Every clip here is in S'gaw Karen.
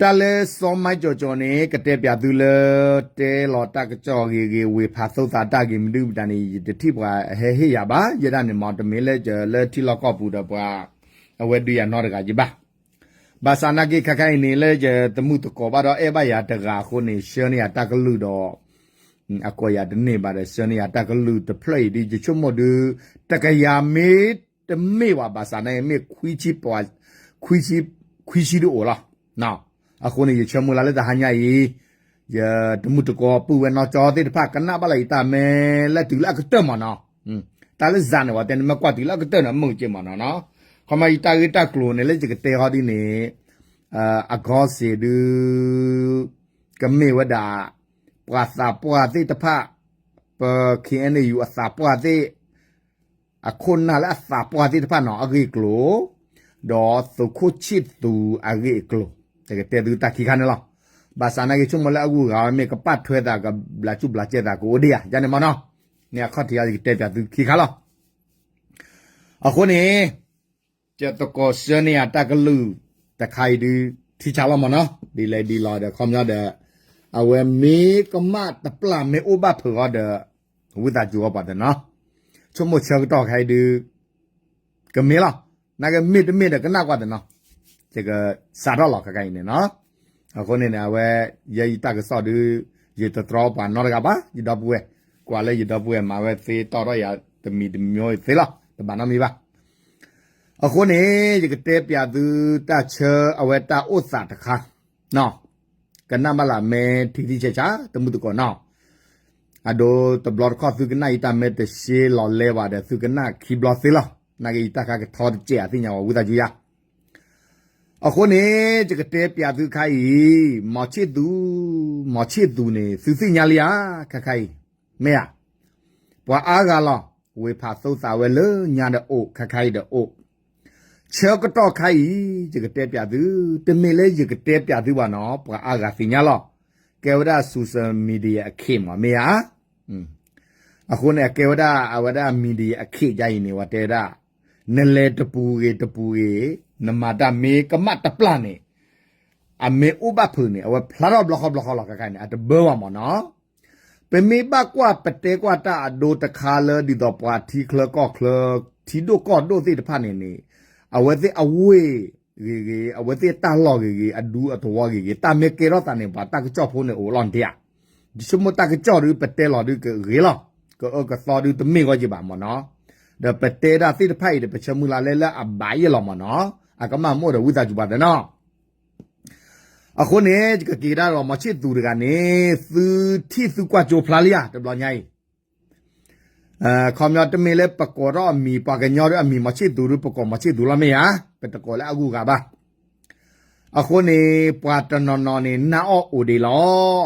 တၢ်လၢစီၤမၤကၠီၤကၠီၤန့ၣ် ကတဲပၠးသုလၢ တဲလီၤတၢ်ကစီၣ်ဂ့ၤဂ့ၤ ဝ့ၢ်ဖးသိသးတၢ်ဂ့ၤမနုၤမတၤန့ၣ် ယတထံၣ်ပှၤဟဲဟ့ၣ်ယၤဘၣ်, ယဲဒၣ်န့ၣ်မ့ၢ် တမ့ၢ်လၢယလၢထံလီၢ်ကီၢ်ပူၤဒီးပှၤ အဝဲဒုးယၤနီတဂၤယဘၣ်. ဘၣ်ဆၣ်နာ်က့ ခဲခါအံၤန့ၣ် လၢယတမုာ်တကိးဘၣ်ဒီးအဲၣ်ဘၣ်ယၤတဂၤအဃိန့ၣ် ဆှၢန့ၢ်ယၤတၢ်ကလုၢ်ဒီး အကိးယၤတန့ၢ်ဘၣ်ဒီး ဆှၢန့ၢ်ယၤတၢ်ကလုၢ်တဖျၢၣ်အံၤဒ် ယဆိကမိၣ်ဒုး တကယၤမ့ၢ်တမ့ၢ်ဘၣ် ဘၣ်ဆၣ်နာ်က့မ့ၢ် ခွံဆံဒုးအိၣ်လီၤ. အဃိန့ၣ် ယဆၢမုၢ်လၢ်လၢတဟါညါအံၤ ယတမုၢ်တကိးပုၢ်ဝဲၢ်နီၢ်ကၠီသ့ၣ်တဖၣ် ကနၣ်ဘၣ်လၢယတၢ်မဲာ်လၢတုၤလၢအကတၢၢ်မ့ၢ်နီၤ. တၢ်လၢစးန့ၣ် ပှၤတဲန့ၣ်မ့ၢ်ကွၢ်တုၤလၢအကတၢၢ်န့ၣ် အမုာ်က့မ့ၢ်နီၤနီၤ. ခီမ့ၢ်ယတၢ်ဂ့ၢ်တၢ်ကျိၤန့ၣ် လၢယကတဲဃီဒ်န့ၣ် အဂီၢ်စ့ၢ်ဒုး ကမ့ၢ်ဝဲဒၣ် ပှၤသးပှၢ်သ့ၣ်တဖၣ် ပ ခ့ၣ်အဲၣ်ယူၣ် အသးပှၢ်သ့ၣ် အခိၣ်နၢ်လၢအသးပှၢ်သ့ၣ်တဖၣ်နီၤ အဂ့ၢ်အကျိၤ ဒီးသုးခိၣ်ဆံၣ်သူးအဂ့ၢ်အကျိၤ ယကတဲသုတၢ်ခံခါန့ၣ်လီၤ. ဘၣ်ဆၣ်နာ်က့ဆိကမိၣ်လၢအဂုၤအဂၤဝဲမ့ၢ်ကပာ်ထွဲသး ကဘျးစူၣ်ဘျးစဲသးကအိၣ်ဒံးဧါ ယန့ၣ်မ့ၢ်နီၤ. န့ၣ်အခီၣ်ထံးအံၤ ယကတဲပၠးသုခံခါလီၤ. အဃိန့ၣ် ယသကိးဆှၢန့ၢ်ယၤတၢ်ကလုၢ်တခါအံၤဒုး ထံဆးလီၤမ့ၢ်နီၤ ဒ်လဲၣ်ဒ်လဲၣ်ဒီး ခီပညီဒီး အဝဲမ့ၢ်ကမၣ်တပျၢ်မ့ၢ်အိၣ်ဘၣ်ဖုးအီၤဒီး ဝံသးစူၤအီၤပှၤတနီၤ ဆိကမိၣ်ဆၢကတီၢ်ခဲအံၤဒုး ကမ့ၢ်လီၤ. နာ်က့မ့ၢ်တမ့ၢ်ဒီးကနၣ်ကွၢ်တနီၤ ယကစးထီၣ်လီၤခဲခါအံၤန့ၣ်နီၤ. အဃိန့ၣ်န့ၣ် အဝဲ ယဲယတၢ်ကစီၣ်ဒုး ယတတြီပှၤနီတဂၤဘၣ် ယဒီပုၢ်ဝဲၢ် ကွၢ်လၢယဒီပုၢ်ဝဲၢ်မၤဝဲသ့တီၢ်ထီၣ်ယၤတမံၤတမံၤသ့လီၤ တဘၣ်နီတမံၤဘၣ်. အဃိန့ၣ် ယကတဲပၠးသုတၢ်ဆၢအဝဲတၢ်အိၣ်သးတခါ ကနၣ်ဘၣ်လၢမဲထံထံဆးဆး တမုၢ်တကိးနီၤ အဒိတဘျီတခီၣ်သုကနၣ်ယတၢ်မဲတရှဲလီၤလဲဘၣ်ဒီး သုကနၣ်ခံဘျီသ့လီၤ. နာ်က့ယတၢ်ခါကထီတစဲးအသ့ၣ်ညါဝဲ ဝံသးစူၤယၤ. အဃိန့ၣ် ယကတဲပၠးသုခါအံၤ မီၤဆံၣ်သူး မီၤဆံၣ်သူးန့ၣ် သုသ့ၣ်ညါလံဧါ ခဲခါအံၤ မ့ၢ်ဧါ. ပှၤအါဂၤလီၤ ဝ့ၢ်ဖးသိသးဝဲလၢညါဒီးအိၣ် ခဲခါအံၤဒီးအိၣ် ဆၢကတီၢ်ခါအံၤ ယကတဲပၠးသု တမ့ၢ်လၢယကတဲပၠးသုဘၣ်နီၤ ပှၤအါဂၤသ့ၣ်ညါလီၤ. ကဲဝဲဒၣ် social media အခ့မ့ၢ် မ့ၢ်ဧါ. အဃိန့ၣ် အကဲဝဲဒၣ် အဝဲဒၣ် media အခ့ယါအံၤန့ၣ် ဝဲတဲဝဲဒၣ် နလဲၤတပူၤဂ့ၤတပူၤဂ့ၤ နမၤတၢ်မ့ၢ်ကမၣ်တပျၢ်န့ၣ် အမ့ၢ်အိၣ်ဘၣ်ဖုးန့ၣ် အဝဲဖျါထီၣ်ဘျီဃီဘျီဃီလီၤ ခဲခါန့ၣ် အတဘၢဘၣ်မ့ၢ်နီၤ. ပမ့ၢ်ဘၣ်ကွၢ်ပတဲကွၢ်တၢ်အဒိတခါလၢ ဒ်သိးပှၤထံချၢကီၢ်ချၢ ထံဒိၣ်ကီၢ်ဒိၣ်သ့ၣ်တဖၣ်န့ၣ်န့ၣ် အဝဲသ့ၣ်အဝ့ၢ်ဂ့ၤဂ့ၤ အဝဲသ့ၣ်တၢ်လီၢ်ဂ့ၤဂ့ၤ အဒူအသဝီဂ့ၤဂ့ၤ တၢ်မ့ၢ်ကဲထီၣ်သးန့ၣ် ပှၤတၢ်ကစီၣ်ဖိန့ၣ်အိၣ်လီၤနတ့ဧါ. ယဆိကမိၣ်တၢ်ကစီၣ်ဒုး ပတဲလီၤဒုးကဂ့ၤလီၤ ကအၢကသီဒုးတမ့ၢ်ဂီၢ်ယဘၣ်မ့ၢ်နီၤ. ဒီးပတဲဒၣ်သ့ၣ်တဖၣ်အံၤဒီး ပဆၢမုၢ်လၢ်လၢလၢအဘၣ်ယဲၢ်လီၤမ့ၢ်နီၤ အကမၣ်မ့ၢ်အိၣ်ဒီးဝံသးစူၤပှၤတနီၤ အဃိန့ၣ် ယကက့ၤဒၣ်ဒီး မီၤဆံၣ်သူးတဂၤန့ၣ် သုထံၣ်သုကွၢ်ကၠိဖျါလံဧါ တဘျီညါအံၤ ခီပညီတမ့ၢ်လၢပကိးထီၣ်အမံၤ ပှၤကညီဒုး အမံၤမီၤဆံၣ်သူးဒုး ပကိးမီၤဆံၣ်သူးလီၤမ့ၢ်ဧါ ပတကိးလၢအဂုၤအဂၤဘၣ်. အဃိန့ၣ် ပှၤတနီၤနီၤန့ၣ် နာ်အီၣ်အိၣ်ဒံးလီၤ.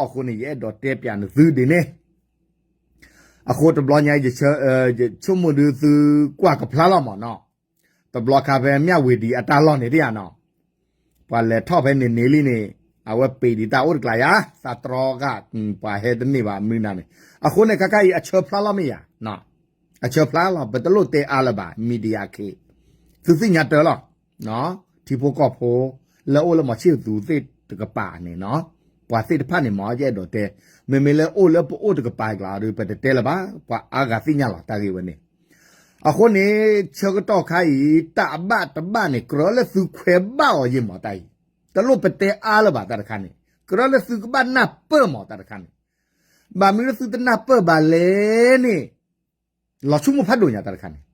အဃိန့ၣ် ယအဲၣ်ဒိးတဲပၠးနသုဒ်န့ၣ် အဃိတဘျီညါအံၤ ယဆိကမိၣ်ဒုးသုကွၢ်ကဖျါလီၤမ့ၢ်နီၤ. တဘျီခါဖဲမၠၣ်ဝ့ၤဒံးအတၢ်လီၢ်န့ၣ်တယၤနီၤ ပှၤလဲၤထီၣ်ဖဲန့ၣ်န့ၣ်လံန့ၣ် အဝဲပ့ၤဒံးတၢ်အိၣ်တကျးယါ သးတြီဂာ် ပှၤဟဲတန့ၢ်ဘၣ်မနုၤနၤန့ၣ် အဃိန့ၣ် ခဲခါအံၤအဆၢဖျါလီၤမ့ၢ်ယါ အဆၢဖျါလီၤ ပတလိၣ်တဲအါလၢၤဘၣ် media ခ့ သုသ့ၣ်ညါတၢ်လီၤ ထံဖိကီၢ်ဖိ လၢအိၣ်လၢမီၤဆံၣ်သူးသ့ၣ်တကပၤန့ၣ်နီၤ ပှၤသ့ၣ်တဖၣ်န့ၣ်မ့ၢ် ယအဲၣ်ဒိးတဲ မ့မ့ၢ်လၢအိၣ်လၢပအိၣ်တကပၤကျါဒီး ပတတဲလၢၤဘၣ် ပှၤအါဂၤသ့ၣ်ညါလီၤ တၢ်ဂ့ၢ်ဝဲန့ၣ် အဃိန့ၣ် ဆၢကတီၢ်ခါအံၤ တၢ်အဘၣ်တဘၣ်န့ၣ် ကြၢးလၢသုခွဲးဘၣ်အီၤယ့ၢ်မးတၢ်အံၤ တလိၣ်ပတဲအါလၢၤဘၣ်တၢ်တခါန့ၣ် ကြၢးလၢသုကဘၣ်နၢ်ပၢၢ်မးတၢ်တခါန့ၣ် ဘၣ်မနုၤလၢသုတနၢ်ပၢၢ်ဘၣ်လဲၣ်န့ၣ် လီၤဆိကမိၣ်ဖးဒိၣ်ညါတၢ်တခါန့ၣ်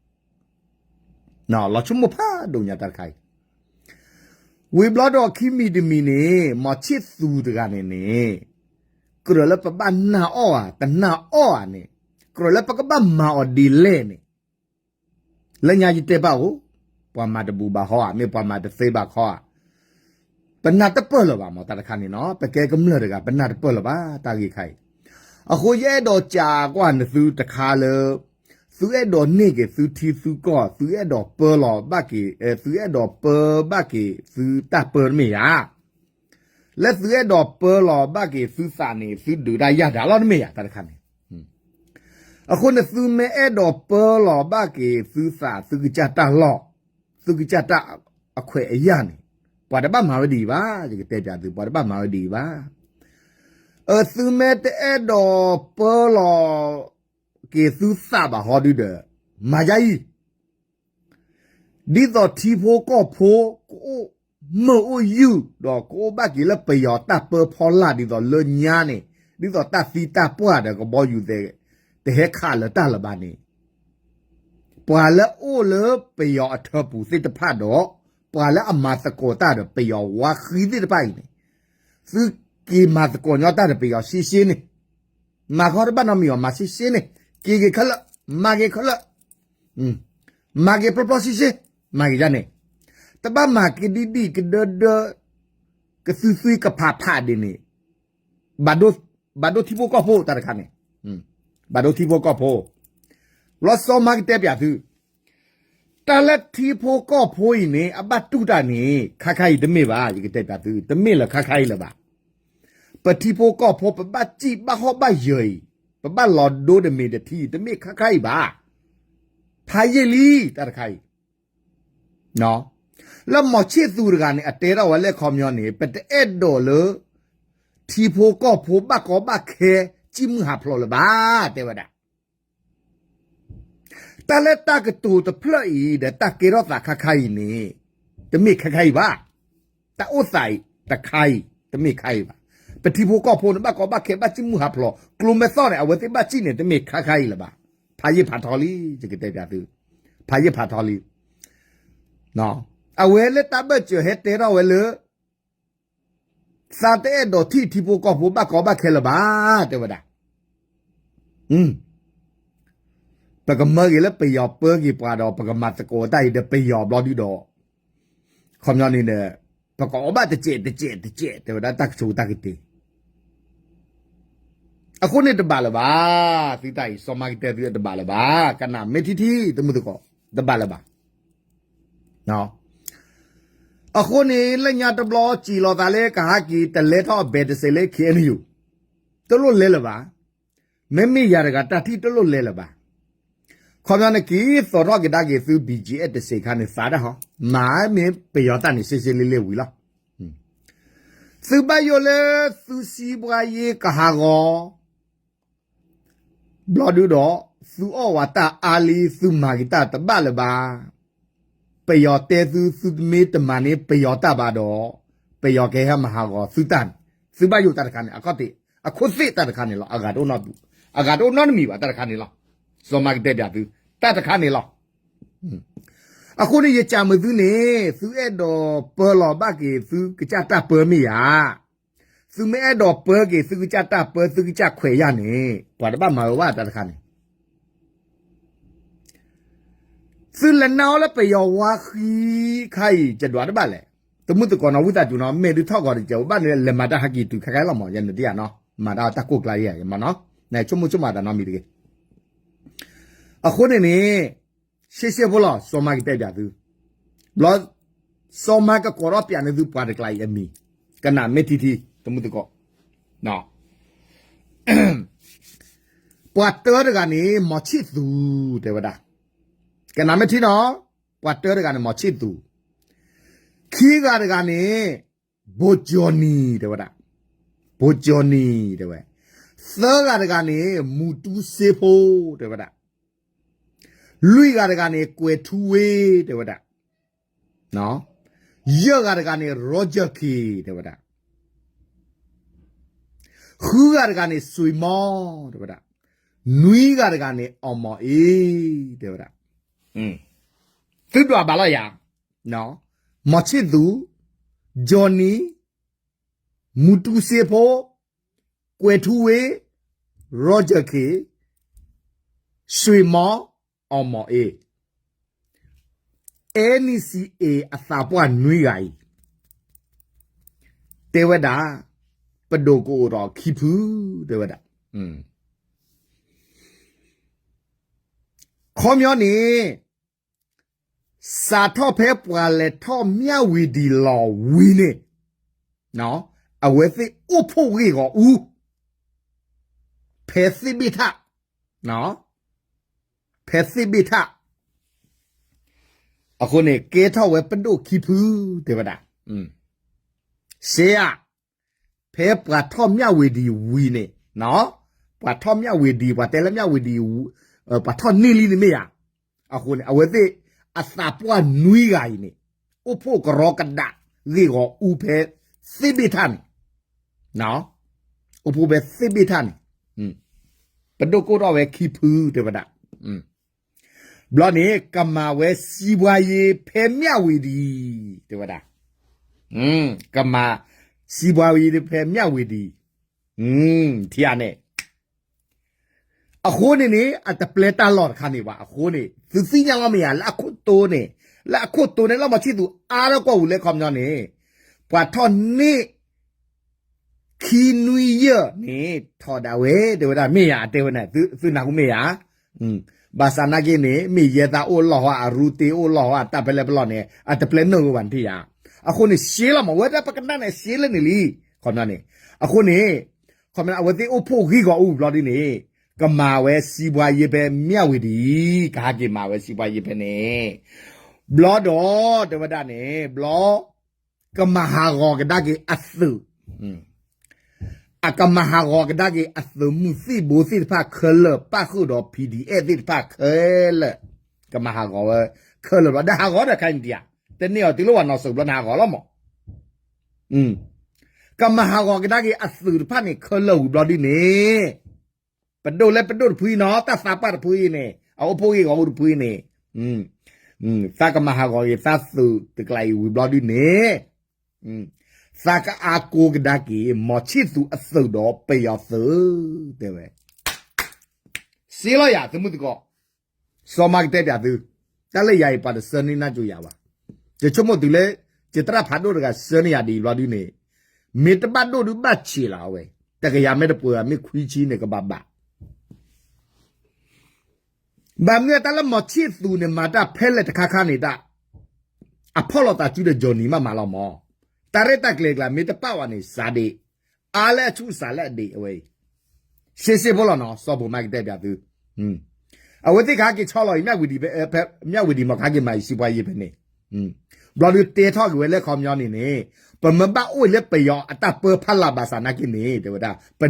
လီၤဆိကမိၣ်ဖးဒိၣ်ညါတၢ်တခါအံၤ ဝံၤဘျီဒီးခံမံၤတမံၤန့ၣ် မီၤဆံၣ်သူးတဂၤန့ၣ်န့ၣ် ကြၢးလၢပဘၣ်နာ်အီၣ်ဧါ တနာ်အီၣ်ဧါန့ၣ် ကြၢးလၢပကဘၣ်မၤအီၤဒ်လဲၣ်န့ၣ် လၢညါယတဲဘၣ်အိၣ် ပှၤမၤတဘူၣ်ဘၣ်ဟီဧါ မ့ၢ်ပှၤမၤတသ့ဘၣ်ခီဧါ ပနၢ်တပၢၢ်လၢၤဘၣ်မး တၢ်တခါန့ၣ်နီၤ ပကဲကမျၢၢ်တဂၤ ပနၢ်တပၢၢ်လၢၤဘၣ် တၢ်ဂ့ၢ်ခါအံၤ အဃိယအဲၣ်ဒိးစံးကွၢ်နသုတခါလၢ သုအဲၣ်ဒိးန့ၢ်က့ၤသုထံသုကီၢ် သုအဲၣ်ဒိးပၢလီၤဘၣ်က့ၤ သုအဲၣ်ဒိးပၢဘၣ်က့ၤသုတၢ်ပၢတမ့ၢ်ဧါ လၢသုအဲၣ်ဒိးပၢလီၤဘၣ်က့ၤသုသးန့ၣ် သုဒုးတၢ်ယၢ်ဒၣ်လီၤတမ့ၢ်ဧါ တၢ်တခါန့ၣ် အဃိန့ၣ် သုမ့ၢ်အဲၣ်ဒိးပၢလီၤဘၣ်က့ၤသုသး သုကစၢ်တၢ်လီၢ် သုကစၢ်တၢ်အခွဲးအယာ်န့ၣ် ပှၤတဘၣ်မၤဝဲဒ်အံၤဘၣ်, ယကတဲပၠးသု ပှၤတဘၣ်မၤဝဲဒ်အံၤဘၣ်. အသုမ့ၢ်တအဲၣ်ဒိးပၢလီၤက့ၤသုသးဘၣ်ဟီဒုဒီး မၤယါအံၤ ဒ်သိးထံဖိကီၢ်ဖိ ကအိၣ်မုာ်အိၣ်ယုၢ် ဒီးကအိၣ်ဘၣ်က့ၤလၢပယီၤတၢ်ပၢဖီလာ်ဒ်သိးလၢညါန့ၣ်, ဒ်သိးတၢ်သံတၢ်ပှၢ်ဒီးကဘီယူၤသဲး တဟဲခးလၢၤတၢ်လၢၤဘၣ်န့ၣ်, ပှၤလၢအအိၣ်လၢပယီၤအထၢပူၤသ့ၣ်တဖၣ်ဒီး ပှၤလၢအမၤသကိးတၢ်ဒီးပယီၤဝါဃံသ့ၣ်တဖၣ်အံၤန့ၣ်, သုက့ၤမၤသကိးညီတၢ်ဒီးပယီၤရှဲရှဲန့ၣ်, မၤခီတဘၣ်နီတမံၤအီၤ မၤရှဲရှဲန့ၣ်, က့ၤက့ၤခဲလၢာ်, မၤက့ၤခဲလၢာ်, မၤက့ၤဖျီဖျီရှဲရှဲ, မၤက့ၤယါန့ၣ်, တဘၣ်မၤက့ၤဒံးဒံးကဒၢဒၢ ကသွံသွံကဖးဖးဒ်န့ၣ်, ဘၣ်ဒိထံဖိကီၢ်ဖိတၢ်တခါန့ၣ်, ဘၣ်ဒိထံဖိကီၢ်ဖိ, လီၤစီၤမၤကတဲပၠးသု, တၢ်လၢထံဖိကီၢ်ဖိအံၤန့ၣ် အဘၣ်တူၢ်တၢ်န့ၣ် ခါခါအံၤတမ့ၢ်ဘၣ်, ယကတဲပၠးသု တမ့ၢ်လၢခါခါအံၤလၢၤဘၣ်. ပထံဖိကီၢ်ဖိ ပဘၣ်စံၣ်ဘၣ်ဟီၣ်ဘၣ်ယၢၤအံၤ, ပဘၣ်လီၤဒိတမ့ၢ်တထံ တမ့ၢ်ခါခါအံၤဘၣ်. ဖးယံာ်လံ တၢ်တခါအံၤ လၢမီၤဆံၣ်သူးတဂၤန့ၣ် အတဲထီၣ်ဝဲလၢခီပညီန့ၣ် ပတအဲၣ်ဒိးလၢ ထံဖိကီၢ်ဖိဘၣ်ကီဘၣ်ခဲ စံၣ်မုၢ်ဟးဖျိးလၢၤဘၣ် တဲဝဲဒၣ်. တၢ်လၢတၢ်ကတိၤတဖျၢၣ်အံၤ ဒီးတၢ်ကဲထီၣ်သးခါခါအံၤန့ၣ် တမ့ၢ်ခါခါအံၤဘၣ်. တၢ်အိၣ်သးအံၤတခါအံၤ တမ့ၢ်ခါအံၤဘၣ်. ပထံဖိကီၢ်ဖိန့ၣ် ဘၣ်ကီဘၣ်ခဲ ဘၣ်စံၣ်မုၢ်ဟးဖျိး ကျိမဲာ်သီၣ်န့ၣ် အဝဲသ့ၣ်ဘၣ်စံၣ်န့ၣ် တမ့ၢ်ခါခါအံၤလၢၤဘၣ်. ဖးယံာ်ဖးထီလံ ယကတဲပၠးသု, ဖးယံာ်ဖးထီလံ. အဝဲလၢတၢ်ဘၢၣ်စၢၤဟဲတဲထီၣ်ဝဲလၢ သးတအဲၣ်ဒိးထံၣ်ထံဖိကီၢ်ဖိဘၣ်ကီဘၣ်ခဲလၢၤဘၣ် တဲဝဲဒၣ်. ပကမၢက့ၤလၢပယီၤပၢက့ၤပှၤဒီး ပကမၤသကိးတၢ်အံၤဒီးပယီၤဘျီဒုဒီး ခီပညီန့ၣ်ဒီး ပကအီၣ်ဘၣ်တစဲးတစဲးတစဲး တဲဝဲဒၣ်တၢ်ကဆိးတၢ်ကတ့ၤ အဃိန့ၣ်တဘၣ်လၢၤဘၣ်. သုတၢ်အံၤ စီၤမၤကတဲသုတဘၣ်လၢၤဘၣ်. ကနၣ်မ့ၢ်ထံထံ တမုၢ်သကိး တဘၣ်လၢၤဘၣ်. အဃိန့ၣ် လၢညါတဘျီ စံၣ်လီၤသးလၢကဟးက့ၤ တလဲထီၣ်အဘဲတစဲးလၢ ခ့အဲၣ်ယူၣ် တလိၣ်လဲလၢၤဘၣ်. မ့မ့ၢ်ယၤတဂၤတၢ်ထံၣ်တလိၣ်လဲလၢၤဘၣ်. ခီပညီန့ၣ် က့ၤသိးထီၣ်ကဒါက့ၤသု ဘံၣ်ကၠံအဲၣ်တစဲးခါန့ၣ် သးဒၣ်ဟီ, မၤမ့ၢ်ပယီၤတၢ်န့ၣ် ရှဲရှဲလ့လ့ဝံၤလီၤ. သုဘၣ်ယိၣ်လၢသုစံးပှၤယ့ကဟးဂီၤ ဘျီဒုဒီး သုအီၣ်ဝဲတၢ်အါလံ သုမၤက့ၤတၢ်တဘၣ်လၢၤဘၣ်. ပယီၤတဲသု သုမ့ၢ်တမၤန့ၢ်ပယီၤတၢ်ဘၣ်ဒီး ပယီၤကဟဲမၤဟးဂီၤသုတၢ်န့ၣ် သုဘၣ်ယိၣ်တၢ်တခါန့ၣ် အခီၣ်ထံး အခိၣ်သ့ၣ်တၢ်တခါန့ၣ်လီၤ. အဂၤတအိၣ်နီတမံၤဘၣ် တၢ်တခါန့ၣ်လီၤ. စီၤမၤကတဲပၠးသု တၢ်တခါန့ၣ်လီၤ. အဃိန့ၣ် ယစံးမုာ်သုန့ၣ် သုအဲၣ်ဒိးပၢလီၤဘၣ်က့ၤသုကစၢ်တၢ်ပၢမ့ၢ်ယၤ, သုမ့ၢ်အဲၣ်ဒိးပၢက့ၤသုကစၢ်တၢ်ပၢ သုကစၢ်ခွဲးယာ်န့ၣ် ပှၤတဘၣ်မၤဝဲဘၣ်တၢ်တခါန့ၣ် သုလဲၤနာ်အီၤလၢပယီၤဝါဃံခါအံၤ ယဒွးတဘၣ်လဲၣ်. တမုၢ်သကိးနီၤ ဝံသးစူၤနီၤ မ့ၢ်ဒုးထီၣ်ဂီၤတစဲး ဘၣ်န့ၣ် လဲၤမၤတၢ်ဟးက့ၤတုၤခဲခါလီၤမး ယဲန့ၣ်တယၤနီၤ မၤတၢ်တၢ်ကိၢ်ကျါယၤမးနီၤ နဆိကမိၣ်ဆိကမးတၢ်နီတမံၤတဂ့ၤ. အဃိန့ၣ်န့ၣ် ရှဲရှဲဖိလီၤ စီၤမၤကတဲပၠးသု ဘျီ စီၤမၤကကိးထီၣ်ပၠးန့ၢ်သုပှၤတကျါအံၤအမံၤ ကနၣ်မ့ၢ်ထံထံ တမုၢ်သကိး ပှၤတၢတဂၤန့ၣ် မီၤဆံၣ်သူ တဲဝဲဒၣ်, ကနၣ်မ့ၢ်ထံနီၤ, ပှၤတၢတဂၤန့ၣ် မီၤဆံၣ်သူ, ခံဂၤတဂၤန့ၣ် ဘိကၠီနံၤ တဲဝဲဒၣ်, ဘိကၠီနံၤ တဲဝဲ, သၢဂၤတဂၤန့ၣ် မူတူစ့ဖိ တဲဝဲဒၣ်, လွံၢ်ဂၤတဂၤန့ၣ် ကွဲၤထူဝ့ တဲဝဲဒၣ် ယဲၢ်ဂၤတဂၤန့ၣ် Roger K တဲဝဲဒၣ်, ဃုဂၤတဂၤန့ၣ် စွ့ၤမီ တဲဝဲဒၣ်, နွံဂၤတဂၤန့ၣ် အီၣ်မီၣ်အ့ တဲဝဲဒၣ်. သုဒွးဘၣ်လီၤယၤ, မီၤဆံၣ်သူ, ကၠီနံၤ, မူတူစ့ဖိ, ကွဲၤထူဝ့, Roger K, စွ့ၤမီ, အီၣ်မီၣ်အ့ NCA အသးပှၢ်နွံဂၤအံၤ တဲဝဲဒၣ် ပဒိၣ်ကအိၣ်ဒီးခံဖု တဲဝဲဒၣ်. ခီပညီန့ၣ် စးထီၣ်ဖဲပှၤလဲၤထီၣ်မၠၣ်ဝံၤဒံးလီၤဝံၤန့ၣ် အဝဲသ့ၣ်အိၣ်ဖှိၣ်ဂ့ၢ်ဂီၤအူ ဖဲသ့ၣ်ဘ့ၣ်ထၣ် ဖဲသ့ၣ်ဘ့ၣ်ထၣ်, အဃိန့ၣ် ကဲထီၣ်ဝဲပဒိၣ်ခံဖု တဲဝဲဒၣ်. ရှဲဧါ, ဖဲပှၤထီၣ်မၠၣ်ဝ့ၤဒံးဝံၤန့ၣ်, ပှၤထီၣ်မၠၣ်ဝ့ၤဒံး ပှၤတဲလၢမၠၣ်ဝ့ၤဒံး ပှၤထီၣ်န့ၢ်လံန့ၣ်မ့ၢ်ဧါ. အဃိန့ၣ် အဝဲသ့ၣ်အသးပှၢ်နွံဂၤအံၤန့ၣ် အိၣ်ဖှိၣ်ကရီကဒး ဂ့ၢ်ဂီၤအူဖဲသ့ၣ်ဘ့ၣ်ထၣ်န့ၣ်, အိၣ်ဖှိၣ်ဖဲသ့ၣ်ဘ့ၣ်ထၣ်န့ၣ်, ပဒိၣ်ကိၣ်ထီၣ်ဝဲခံဖုတဲဝဲဒၣ်. ဘျီန့ၣ် ကမၤဝဲစံးဘှါယ့ဖဲမၠၣ်ဝ့ၤဒံး တဲဝဲဒၣ်, ကမၤစံးဘှါယ့ဖဲမၠၣ်ဝ့ၤဒံး, ထံၣ်ဧါန့ၣ်. အဃိန့ၣ်န့ၣ် အတပျဲတၢ်လီၢ်တခါန့ၣ်ဘၣ်. အဃိန့ၣ် သုသ့ၣ်ညါလီၤမ့ၢ်ဧါ လၢအခိၣ်တိန့ၣ်, လၢအခိၣ်တိန့ၣ် လၢမီၤဆံၣ်သူးအါထီၣ်ကွီၢ်ဝံၤလၢခီပညီန့ၣ် ပှၤထီၣ်န့ၢ် ခံနွံယဲၢ်န့ၣ် ထီဒါဝဲ တဲဝဲဒၣ်မ့ၢ်ဧါ, တဲဝဲန့ၣ် သုနၢ်ဟူမ့ၢ်ဧါ. ဘၣ်ဆၣ်နာ်က့န့ၣ် မ့ၢ်ယဲသးအိၣ်လီၢ်ဟီ အရူတ့အိၣ်လီၢ်ဟီ အတၢ်ဖဲလဲၣ်ပလီၢ်န့ၣ် အတပျဲနုာ်ဝဲဘၣ်န့ၣ်ထံၣ်ဧါ. အဃိန့ၣ် ရှဲလီၤမး ဝဲဒၣ်ပကနၣ်န့ၣ် ရှဲလၢန့ၣ်လံ. ခီပညီန့ၣ်, အဃိန့ၣ် ခီပညီ အဝဲသ့ၣ်အိၣ်ဖှိၣ်ဂ့ၢ်ဂီၤအူဘျီဒ်န့ၣ် ကမၤဝဲစံးဘှါယ့ဖဲမၠၣ်ဝ့ၤဒံး, ကဟးက့ၤမၤဝဲစံးဘှါယ့ဖဲန့ၣ် ဘျီဒီး တဲဝဲဒၣ်န့ၣ် ဘျီ ကမၤဟးဂီၤကဒါက့ၤအသုး, အကမၤဟးဂီၤကဒါက့ၤအသုးမုၢ်သံၣ်ဘိသ့ၣ်တဖၣ်ခဲလၢာ် ပၣ်ဃုာ်ဒီး PDF သ့ၣ်တဖၣ်ခဲလၢာ်, ကမၤဟးဂီၤဝဲခဲလၢာ်ဘျီ ဒီးဟးဂီၤဒီးခါအံၤန့ၣ်ဧါ, တန့ၢ်အီၤတုၤလၢဝဲနီၢ်စိၤဘျီန့ၣ်ဟးဂီၤလီၤမး. ကမၤဟးဂီၤကဒါက့ၤအသုးတဖၣ်န့ၣ် ခဲလၢာ်ဝံၤဘျီဒ်န့ၣ် ပဒိၣ်လၢပဒိၣ်တဖုအံၤနီၤ တၢ်သးပှၢ်တဖုအံၤန့ၣ် အအိၣ်ဖှိၣ်ဂ့ၢ်ဂီၤအူတဖုအံၤန့ၣ် သးကမၤဟးဂီၤက့ၤသးသုးတကျါအံၤဝံၤဘျီဒ်န့ၣ် သးကအါကိကဒါက့ၤ မီၤဆံၣ်သူးအသုးဒီးပယီၤသုး တဲဝဲ စ့လီၤယၤ သုမုၢ်သကိး, စီၤမါကတဲပၠးသု, တၢ်လၢယၤအံၤပှၤတဆှၢန့ၢ်နၢ်ကၠိယၤဘၣ်. ယဆိကမိၣ်တုၤလၢ ယသရၣ်ဖးဒိၣ်တဂၤဆှၢန့ၢ်ယၤဒ်အံၤဘျီဒ်န့ၣ်, မ့ၢ်တဘၣ်ဒိၣ်ဒုးဘၣ်ဆံးလီၤအဝဲ, တကယၤမ့ၢ်တပှဲၤဘၣ် မ့ၢ်ခွံဆံန့ၣ်ကဘၣ်ဘၣ် ဘၣ်မနုၤတၢ်လၢမီၤဆံၣ်သူးန့ၣ် မၤတၢ်ဖဲလဲၣ်တခါခါန့ၣ်တၢ်, အဖီၣ်လိာ်သးစုဒီး Johnny မးမးလီၤမး, တၢ်ရဲၣ်တၢ်ကျဲၤကျါ မ့ၢ်တပာ်ဝဲန့ၣ် စးဒ့, အါလၢအဆူၣ်စးလၢအဒ့အဝဲအံၤ, ရှဲရှဲဖိလီၤနီၤ စီၤဘိးမါကတဲပၠးသု, အဝဲသ့ၣ်ကဟဲက့ၤဆီလီၤအံၤ မၠၣ်ဝ့ၤဒံးမး ကဟဲက့ၤမၤအံၤ စံးပှၤယ့ဖဲန့ၣ်, ဘျီဒုးတဲထီၣ်က့ၤဝဲလၢခီပညီန့ၣ်န့ၣ်, ပမ့ၢ်ဘၣ်အိၣ်လၢပယီၤအတၢ်ပၢဖီလာ်ဘၣ်ဆၣ်နာ်က့န့ၣ် တဲဝဲဒၣ်, ခီ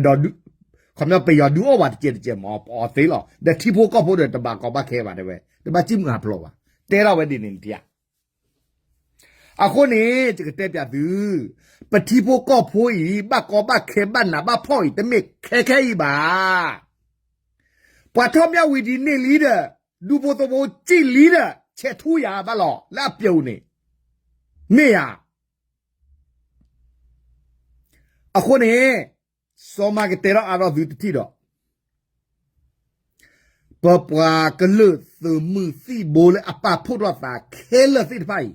ပညီပယီၤဒုးအီၣ်ဝဲတကဲးတကဲးမး ပအီၣ်သ့လီၤ, ဒီးထံဖိကီၢ်ဖိဒီးတဘၣ်ကီဘၣ်ခဲဘၣ်တဲဝဲ, တဘၣ်စံၣ်မုာ်အဖျိးဘၣ်, တဲထီၣ်ဝဲဒ်န့ၣ်နထံၣ်ဧါ. အဃိန့ၣ် ယကတဲပၠးသု, ပထံဖိကီၢ်ဖိအံၤ ဘၣ်ကီဘၣ်ခဲဘၣ်နးဘၣ်ဖှီၣ်အံၤ တမ့ၢ်ခဲခဲအံၤဘၣ်. ပှၤထီၣ်မၠၣ်ဝံၤဒ်န့ၣ်လံဒီး, ဒူဖိသဝီစံၣ်လံဒီး ဆဲးထူယၤဘၣ်လီၤ လၢအပျိၤန့ၣ်, မ့ၢ်ဧါ. အဃိန့ၣ် စီၤမါကတဲထီၣ်အါထီၣ်သုတထံၣ်ဒီး ပပှၤကလုာ်သုးမုၢ်သံၣ်ဘိလၢအပာ်ဖှိၣ်ထီၣ်သးခဲလၢာ်သ့ၣ်တဖၣ်အံၤ,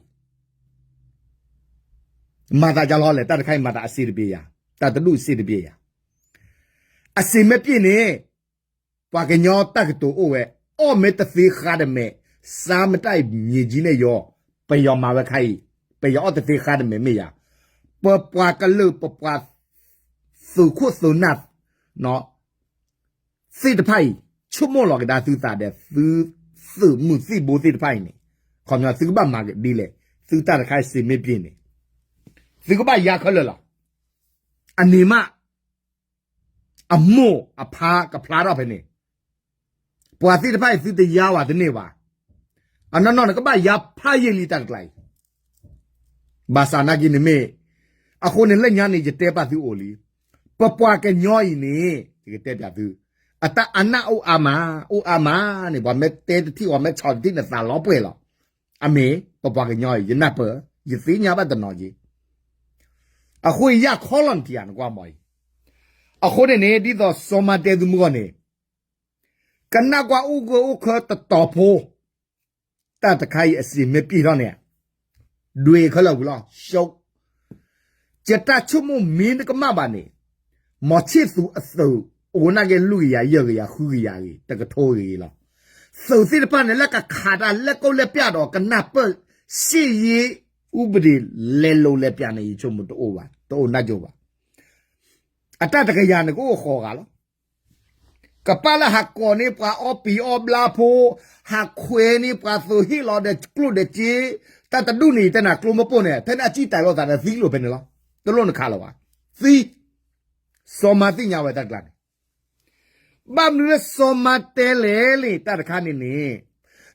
မၤသးဒ်လဲၣ် တၢ်တခါအံၤမၤသးအစ့တဘ့ၣ်ယၤ, တၢ်တဒူၣ်စ့တဘ့ၣ်ယၤ, အစ့မ့ၢ်ပျ့ၣ်န့ၣ် ပှၤကညီတၢ်ကတိၤအိၣ်ဝဲ, အီၣ်မ့ၢ်တသ့ဃါတမဲာ်, စားမတတ် မြေကြီးနဲ့ ရေ, ပယီၤမၤဝဲခါအံၤ, ပယီၤအီၣ်တသ့ဃါတမဲာ်မ့ၢ်ယၤ, ပပှၤကလုာ် ပပှၤသုးခိၣ်သုးနၢ် သ့ၣ်တဖၣ်အံၤ ဆိကမိၣ်လီၤကဒါသုသးဒီး သုသုးမုၢ်သံၣ်ဘိသ့ၣ်တဖၣ်အံၤန့ၣ်, ခီပညီသုကဘၣ်မၤဒ်လဲၣ်, သုတၢ်တခါအံၤစ့မ့ၢ်ပျ့ၣ်န့ၣ်, သုကဘၣ်ယါခဲလၢာ်လီၤ. အန့ၣ်မး အမိၢ်အဖါကဖျါထီၣ်ဖဲန့ၣ်, ပှၤသ့ၣ်တဖၣ်အံၤသုတယါဝဲတန့ၢ်ဘၣ်. အနီၢ်နီၢ်န့ၣ် ကဘၣ်ယါဖးယံာ်လံတၢ်တကျါအံၤ, ဘၣ်ဆၣ်နာ်က့န့ၣ်မ့ၢ်, အဃိန့ၣ်လၢညါန့ၣ် ယတဲပာ်သုအိၣ်လံ, ပပှၤကညီအံၤန့ၣ် ယကတဲပၠးသု, အတၢ်အနၢ်အိၣ်အါမး, အိၣ်အါမးန့ၣ် ပှၤမ့ၢ်တဲတထံၣ် ပှၤမ့ၢ်ဆီၣ်တထံၣ်န့ၣ် သးလီၤပှဲၤလီၤ. အမ့ၢ် ပပှၤကညီအံၤ ယနၢ်ပၢၢ်, ယသ့ၣ်ညါဘၣ်တနီၤက့ၤ, အဃိယါခီလီၤနထံၣ်ဧါ နကွၢ်မီၤအံၤ, အဃိန့ၣ်န့ၣ် ဒ်သိးစီၤမါတဲသုမုၢ်ဂီၢ်န့ၣ်, ကနၣ်ကွၢ်အိၣ်ဂၢၢ်အိၣ်ခၢတတီၤဖိ, တၢ်တခါအံၤအစ့မ့ၢ်ပျ့ၣ်ထီၣ်န့ၣ်, ဒွဲၣ်ခဲလၢာ်ဝံၤလီၤ, ရှုံး, ယတၢ်ဆိကမိၣ်မ့ၢ်နကမၣ်ဘၣ်န့ၣ်, မီၤဆံၣ်သူးအသုး အိၣ်နာ်က့လွံၢ်ကယၤ ယဲၢ်ကယၤ ဃုကယၤဂ့ၤ တကထိဂ့ၤလီၤ. သုးသ့ၣ်တဖၣ်န့ၣ် လၢကခးတၢ်လဲၤကိးလဲၤပျၢ်ဒီး ကနၢ်ပၢၢ် စစ်ရေးဥပဒေ လဲၤလိာ်လဲၤပျၢ်န့ၣ် ယဆိကမိၣ်တအိၣ်ဘၣ်, တအိၣ်နၢ်ကၠိဘၣ်. အတၢ်တကယၤန့ၣ် ကအိၣ်ဃီၤဂၤလီၤ. ကပာ်လၢဟးကိးန့ၢ်ပှၤအီပံၤအီဘျါဖိ, ဟးခွဲးန့ၢ်ပှၤသုးဟ့ၣ်လီၤဒီးကျိၣ်ဒီးစ့, တၢ်တဒူၣ်န့ၣ် ယတဲနၤကျိမ့ၢ်ပိၢ်န့ၣ် ဖဲန့ၣ်အစံၣ်တဲၤလိာ်သးဒီးသံလိာ်ဖဲန့ၣ်လီၤ. တလိၣ်နခးလၢၤဘၣ်. သံ, စီၤမၤသ့ၣ်ညါဝဲတၢ်တကျါန့ၣ်, ဘၣ်မနုၤလၢစီၤမၤတဲလဲၣ်န့ၣ် တၢ်တခါန့ၣ်န့ၣ်,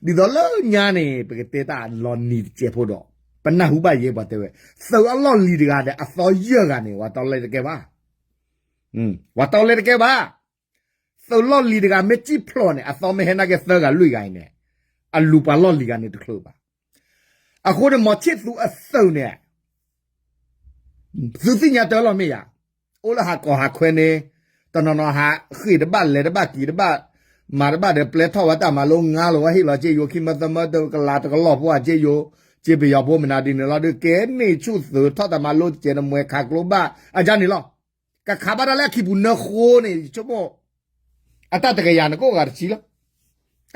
ဒ်သိးလၢညါန့ၣ် ပကတဲတၢ်လီၤနံၤတစဲးဖိဒီး, ပနၢ်ဟူဘၣ်ယဲပှၤတဲဝဲ, သုးအလီၢ်လံၤတဂၤဒီးအသီယဲၢ်ဂၤန့ၣ် ပှၤတီလဲတကဲဘၣ်, ပှၤတီလဲတကဲဘၣ်. သုးလီၢ်လံၤတဂၤမ့ၢ်စံၣ်ဖျိးန့ၣ် အသီမ့ၢ်ဟဲနာ်က့သၢဂၤလွံၢ်ဂၤအံၤန့ၣ်, အလူၤပှၤလီၢ်လံၤဂၤန့ၣ်တချုးဘၣ်. အဃိန့ၣ် မီၤဆံၣ်သူအသုးန့ၣ် သုသ့ၣ်ညါတၢ်လီၤမ့ၢ်ယၤ, အိၣ်လၢဟးကီၢ်ဟးခွဲန့ၣ်, တနီၤနီၤဟးဃ့ၢ်တဘၣ်လဲၤတဘၣ်က့ၤတဘၣ်, မၤတဘၣ်ဒီးပျဲထီၣ်ဝဲတၢ်မၤလိ ငါလီၤဝဲဟ့ၣ်လီၤစ့ယိၤ ခံမၢသၢမၢတကလးတကလီၢ်ဖိအစ့ယိၤ, စ့ပယီၤဖိမနုၤဒ်န့ၣ်လီၤ ဒုးကဲန့ၣ်ဆူၣ်သုးထီၣ်တၢ်မၤလိတစဲးနမှဲခးကျိဘၣ် အဒ်န့ၣ်လီၤ. ကခးဘၣ်တၢ်လၢအခံပူၤနၢဃိန့ၣ် ယဆိကမိၣ် အတၢ်တကယၤနကအိၣ်ဂၤတဆံလီၤ.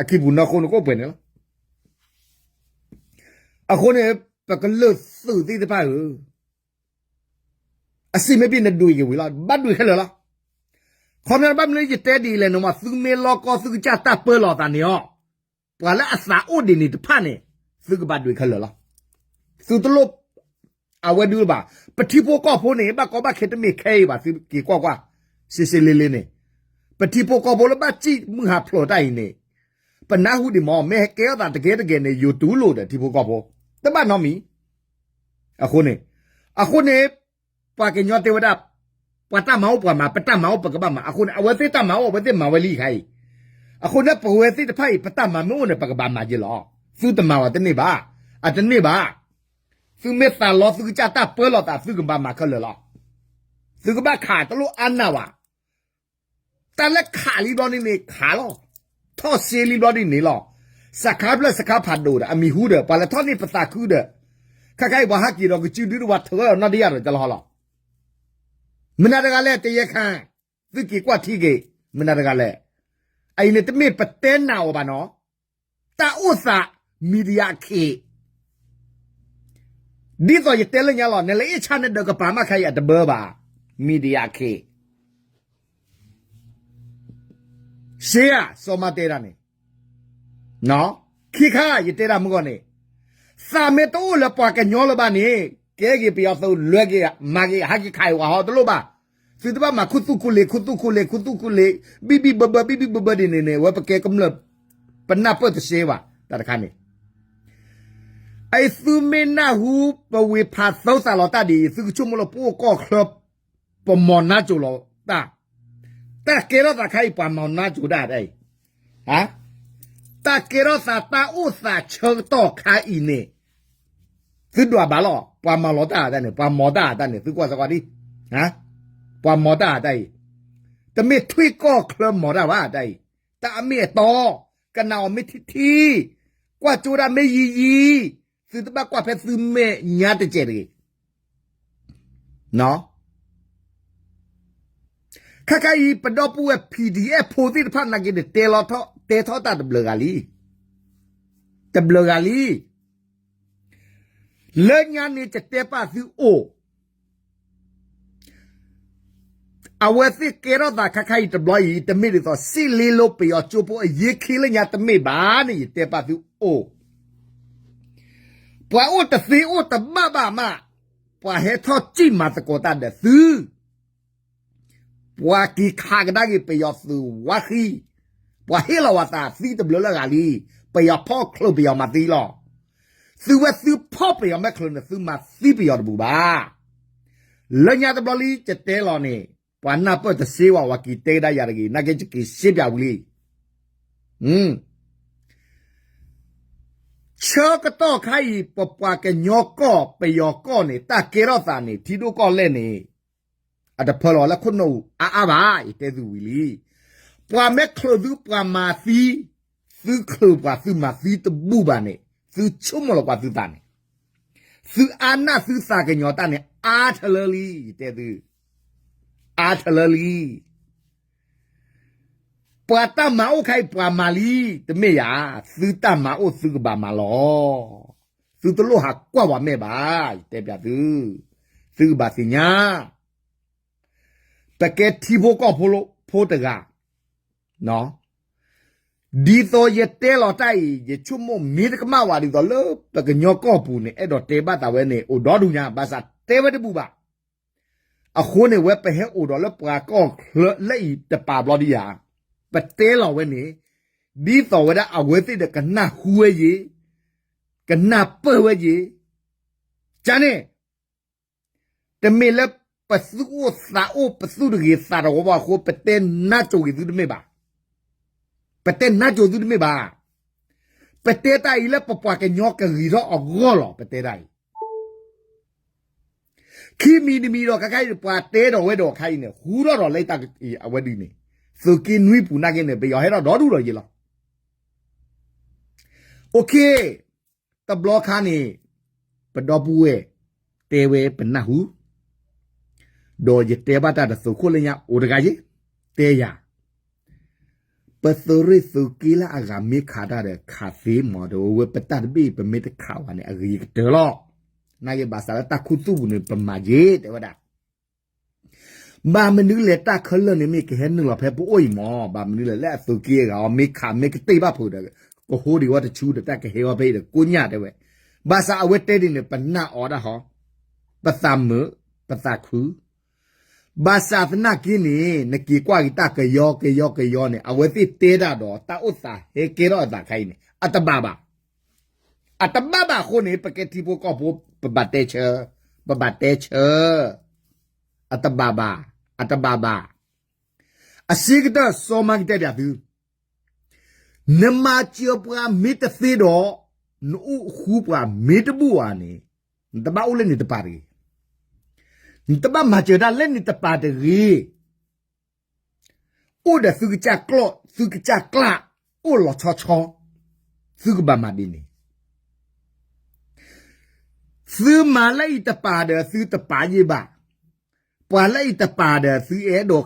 အခံပူၤနၢဃိနကအိၣ်ပှဲၤန့ၣ်လီၤ. အဃိန့ၣ် ပကလုာ်သုးသ့ၣ်တဖၣ်ဧၢ, အစံးမ့ၢ်ဘၣ်နဒွံးက့ၤဝံၤလီၤ, ဘၣ်ဒွံးခဲလၢာ်လီၤ. ခီဖျိဘၣ်မနုၤယတဲဒ်လဲၣ်န့ၣ်မး သုမ့ၢ်လီကီသုကစၢ်တၢ်ပၢလီၤသးန့ၣ်အီၤ, ပှၤလၢအသးအိၣ်ဒ်န့ၣ်တဖၣ်န့ၣ် သုကဘၣ်ဒွံးခဲလၢာ်လီၤ. သုတလိၣ် အဝဲဒုးဘၣ်, ပထံဖိကီၢ်ဖိန့ၣ် ဘၣ်ကီဘၣ်ခဲတမ့ၢ်ခဲအံၤဘၣ် သုက့ၤကွၢ်ကွၢ်, စ့စ့လ့လ့န့ၣ်, ပထံဖိကီၢ်ဖိလၢဘၣ်စံၣ်မုၢ်ဟးဖျိးတၢ်အံၤန့ၣ်, ပနၢ်ဟူဒံးမး မ့ၢ်ဟဲကဲထီၣ်သးတကဲတဂ့ၤန့ၣ် ယိၤတူၢ်လိာ်ဒီးထံဖိကီၢ်ဖိ, တဘၣ်နီတမံၤ. အဃိန့ၣ်, အဃိန့ၣ်, ပှၤကညီတဲဝဲဒၣ်, ပှၤတၢ်မၤအိၣ်ပှၤမၤ, ပတၢ်မၤအိၣ်ပကဘၣ်မၤ, အဃိန့ၣ် အဝဲသ့ၣ်တၢ်မၤအိၣ် အဝဲသ့ၣ်မၤဝဲလံခါအံၤ, အဃိန့ၣ် ပဝဲသ့ၣ်တဖၣ်အံၤ ပတၢ်မၤမ့ၢ်အိၣ်န့ၣ် ပကဘၣ်မၤက့ၤလီၤ. သုတမၤဝဲတန့ၢ်ဘၣ်, အတန့ၢ်ဘၣ်. သုမ့ၢ်သးလီသုကစၢ်တၢ်ပၢလီၤသး သုကဘၣ်မၤခဲလၢာ်လီၤ. သုကဘၣ်ခးတလိၣ်အါနၢ်ဘၣ်. တၢ်လၢခးလံဘျီန့ၣ်န့ၣ်ခးလီၤ, ထီၣ်စ့လံဘျီန့ၣ်န့ၣ်လီၤ. စခါဖျၢၣ်စခါဖးဒိၣ်ဒီး အမံၤဟူဒီး ပှၤလဲၤထီၣ်န့ၢ်ပသးခုဒီး, ခဲခါအံၤပှၤဟးက့ၤဒီးကစုဒုတဝၤထၢလီၤ နီၢ်တယၢ်ဒီးတလီၤလီၤ. မနုၤတဂၤလဲၣ် တယဲၢ်ခါ, သုက့ၤကွၢ်ထံက့ၤ, မနုၤတဂၤလဲၣ်. အအံၤန့ၣ်တမ့ၢ်ပတဲနးအီၤဘၣ်နီၤ, တၢ်အိၣ်သး media ခ့ ဒ်သိးယတဲလၢညါလီၤ နလဲၤအ့ၣ်ဆါနဒၢးကပၤမးခါအံၤအတဘၢဘၣ်, media ခ့ စ့ဧါ စီၤမၤတဲတၢ်န့ၣ်, ခံခါယတဲတၢ်မုၢ်ဂီၢ်န့ၣ်, သးမ့ၢ်တအိၣ်လၢပှၤကညီလၢၤဘၣ်န့ၣ်, ကဲက့ၤပယီၤသုး လဲၤက့ၤမၤက့ၤ ဟးက့ၤခးအံၤဝဲဟီတလိၣ်ဘၣ်. သုတဘၣ်မၤခူသူၣ်ခူလ့ၤ ခူသူၣ်ခူလ့ၤ ခူသူၣ်ခူလ့ၤ ဘံၣ်ဘံၣ်ဘၢဘၢ ဘံၣ်ဘံၣ်ဘၢဘၢဒ်န့ၣ်န့ၣ် အဝဲပကဲကမျၢၢ် ပနၢ်ပၢၢ်တစ့ဘၣ် တၢ်တခါန့ၣ် အအံၤသုမ့ၢ်နၢ်ဟူ ပဝ့ၤဖးသၢသးလီၤတၢ်ဒ်အံၤ သုကဆိကမိၣ်လၢပအိၣ်ကီၢ်ချၢ ပမီၤနါစိၤလီၤတၢ်, တၢ်ကဲထီၣ်သးခါအံၤ ပှၤမီၤနါစိၤဒၣ်တၢ်အံၤ, တၢ်ကဲထီၣ်သးတၢ်အိၣ်သးဆၢကတီၢ်ခါအံၤန့ၣ် သုဒွးဘၣ်လီၤ ပှၤမၤလီၤတၢ်တၢ်န့ၣ် ပှၤမီၤတၢ်တၢ်န့ၣ် သုကွၢ်စ့ၢ်ကီးဒံး, ပှၤမီၤတၢ်တၢ်အံၤ, တမ့ၢ်ထွံၣ်ကီၢ်ချၢမီၤတၢ်ဘၣ်တၢ်အံၤ, တၢ်အမ့ၢ်အတီ, ကနၣ်အီၤမ့ၢ်ထံထံ, ကွၢ်ကၠိဒၣ်မ့ၢ်ယံၤယံၤ, သုတဘၣ်ကွၢ်ဖဲသုမဲာ်ညါတစဲးတဂ့ၤ. ခါခါအံၤ ပဒီပုၢ်ဝဲၢ် PDF ဖိသ့ၣ်တဖၣ်နာ်က့န့ၣ် တဲလီၤထီၣ် တဲထီၣ်တၢ်တဘျုးဂၤလံ, တဘျုးဂၤလံ. လၢညါန့ၣ် ယတဲပာ်သုအိၣ်, အဝဲသ့ၣ်ကဲထီၣ်သးခါခါအံၤတဘျီအံၤ တမ့ၢ်ဒ်သိး စ့လ့လိပယီၤကၠိဖိအယ့ခံလၢညါတမ့ၢ်ဘၣ်န့ၣ် ယတဲပာ်သုအိၣ်. ပှၤအိၣ်တသ့အိၣ်တဘၣ်ဘၣ်မး, ပှၤဟဲထီၣ်စံၣ်မၤသကိးတၢ်ဒီးသု, ပှၤက့ၤခးကဒါက့ၤပယီၤသုးဝါဃံ, ပှၤဟ့ၣ်လီၤဝဲသးသံတဘျုးလၢဂၤလံ, ပယီၤဖီၣ်ချုးပယီၤမၤသံလီၤ. သုဝဲသုဖီၣ်ပယီၤမဲာ်ချၢန့ၣ် သုမၤသံပယီၤတဘူးဘၣ်. လၢညါတဘျီလံ ယတဲလီၤန့ၣ်, ပှၤနၢ်ပၢၢ်တစ့ဝဲ ပှၤက့ၤတဲကဒါယၤတဂ့ၤ, နာ်က့ယက့ၤရှဲပၠးဝံၤလံ. ဆၢကတီၢ်ခါအံၤ ပပှၤကညီကီၢ် ပယီၤကီၢ်န့ၣ် တၢ်ကဲထီၣ်သးန့ၣ် ထံဒိၣ်ကီၢ်လဲၢ်န့ၣ် အတဖၢလီၤလၢခိၣ်နူာ်အါအါဘၣ်, ယတဲသုဝံၤလံ. ပှၤမ့ၢ်ချုးသု ပှၤမၤသံ, သုချုးပှၤသုမၤသံတဘူးဘၣ်န့ၣ် သုဆိကမိၣ်လီၤကွၢ်သုသးန့ၣ်, သုအါနၢ်သုသးကညီၤတၢ်န့ၣ် အါထလၢလံ, ယတဲသု, အါထလၢလံ. ပှၤတၢ်မၤအိၣ်ခါအံၤ ပှၤမၤလံ, တမ့ၢ်ယၤ, သုတၢ်မၤအိၣ်သုကဘၣ်မၤလီၤ. သုတလိၣ်ဟးကွၢ်ပှၤမဲာ်ဘၣ်, ယတဲပၠးသု, သုကဘၣ်သ့ၣ်ညါ, ပကဲထံဖိကီၢ်ဖိတဂၤ, ဒ်သိးယတဲလီၤတၢ်အံၤ ယဆိကမိၣ်မ့ၢ်တကမၣ်ဝဲဒ်သိးလၢပကညီကီၢ်ပူၤန့ၣ် အဲၣ်ဒိးတဲဘၣ်သးဝဲန့ၣ် အိၣ်ဒီဒူၣ်ညါ ဘၣ်ဆၣ်တဲဝဲတဘူးဘၣ်. အဃိန့ၣ်ဝဲပဟဲအိၣ်ဒီးလၢပှၤကီၢ်ချၢလၢအံၤတပၤဘျီဒံးဧါ, ပတဲလီၤဝဲန့ၣ် ဒ်သိးဝဲဒၣ်အဝဲသ့ၣ်ဒီးကနၢ်ဟူဝဲယ့ၤ, ကနၢ်ပၢၢ်ဝဲယ့ၤ, ကန့ၣ် တမ့ၢ်လၢပသူၣ်အိၣ်သးအိၣ်ပသူၣ်တဂ့ၤသးတဝီဘၣ်အဃိ ပတဲနါစိၤဂ့ၤသုတမ့ၢ်ဘၣ်. ပတဲနါစိၤသုတမ့ၢ်ဘၣ်. ပတဲတၢ်အံၤလၢပပှၤကညီကဂ့ၤထီၣ်အဂီၢ်လီၤ ပတဲတၢ်အံၤ. ခံမံၤတမံၤဒီးခဲခါအံၤန့ၣ် ပှၤတဲဒီးဝဲဒီးခဲအံၤန့ၣ် ဟူထီၣ်ဒီးလၢတၢ်အဝဲဒ်န့ၣ် သုးက့နွံပူၤနာ်က့န့ၣ် ပယီၤဟဲထီၣ်ဒီဒူၣ်ဒီးယ့ၤလီၤ. အိၣ်ခ့ တဘျီခါန့ၣ် ပဒီပုၢ်ဝဲၢ်တဲဝဲပနၢ်ဟူ, ဒီးယတဲဘၣ်တၢ်တသိးခိၣ်လၢညါအိၣ်တဂၤယ့ၤ, တဲယၤ, ပသုးရ့ၣ်သုးက့လၢအဂၤမ့ၢ်ခးတၢ်ဒီးခးသ့မး ဒီးဝဲပတၢ်တဘ့ၣ်ပမ့ၢ်တခးဘၣ်န့ၣ် အဂ့ၤကတၢၢ်လီၤ. နာ်က့ဘၣ်ဆၣ်လၢတၢ်ခူသူၣ်ပူၤန့ၣ် ပမၤယ့ၤ တဲဝဲဒၣ် ဘၣ်မနုၤလဲၣ် တၢ်ခဲလၢာ်န့ၣ်မ့ၢ်ကဟဲနုာ်လီၤဖဲပအိၣ်အံၤမး, ဘၣ်မနုၤလဲၣ် လၢအသုးက့အဂၤအီၤ မ့ၢ်ခးမ့ၢ်ကတ့ၢ်ဘၣ်ဖုးဒီး ကဟိဒံးဝဲတဆူဒီး တၢ်ကဟဲဝဲဖဲအံၤဒီး ကိညၢ်တဲဝဲ, ဘၣ်ဆၣ်အဝဲတဲဒ်န့ၣ် ပနာ်အီၤဒၣ်ဟီ, ပသးမုာ်, ပသးခု, ဘၣ်ဆၣ်သနာ်က့န့ၣ် နက့ၤကွၢ်က့ၤတၢ်ကယီကယီကယီန့ၣ် အဝဲသ့ၣ်တဲတၢ်ဒီး တၢ်အိၣ်သးဟဲကဲထီၣ်အသးခါအံၤန့ၣ် အတဘၣ်ဘၣ်. အတဘၣ်ဘၣ်အဃိန့ၣ် ပကဲထံဖိကီၢ်ဖိ ပဘၣ်တဲဆၢ, ပဘၣ်တဲဆၢ, အတဘၣ်ဘၣ်, အတဘၣ်ဘၣ်. အဆံးကတၢၢ်စီၤမၤကတဲပၠးသု, နမၤစၢၤပှၤမ့ၢ်တသ့ဒီး နအိၣ်ဃူပှၤမ့ၢ်တဘူၣ်ဘၣ်န့ၣ် နတဘၣ်အိၣ်လၢန့ၣ်တပၤတဂ့ၤ, နတဘၣ်မၤစၢၤတၢ်လၢန့ၣ်တပၤတဂ့ၤ. အိၣ်ဒီးသုကစၢ်ကျီၢ် သုကစၢ်ကျး အိၣ်လီၤဆီဆီ, သုကဘၣ်မၤဒ်န့ၣ်. သုမၤလၢအံၤတပၤဒီးသုတပာ်ယ့ၢ်ဘၣ်, ပှၤလၢအံၤတပၤဒီးသုအဲၣ်ဒိး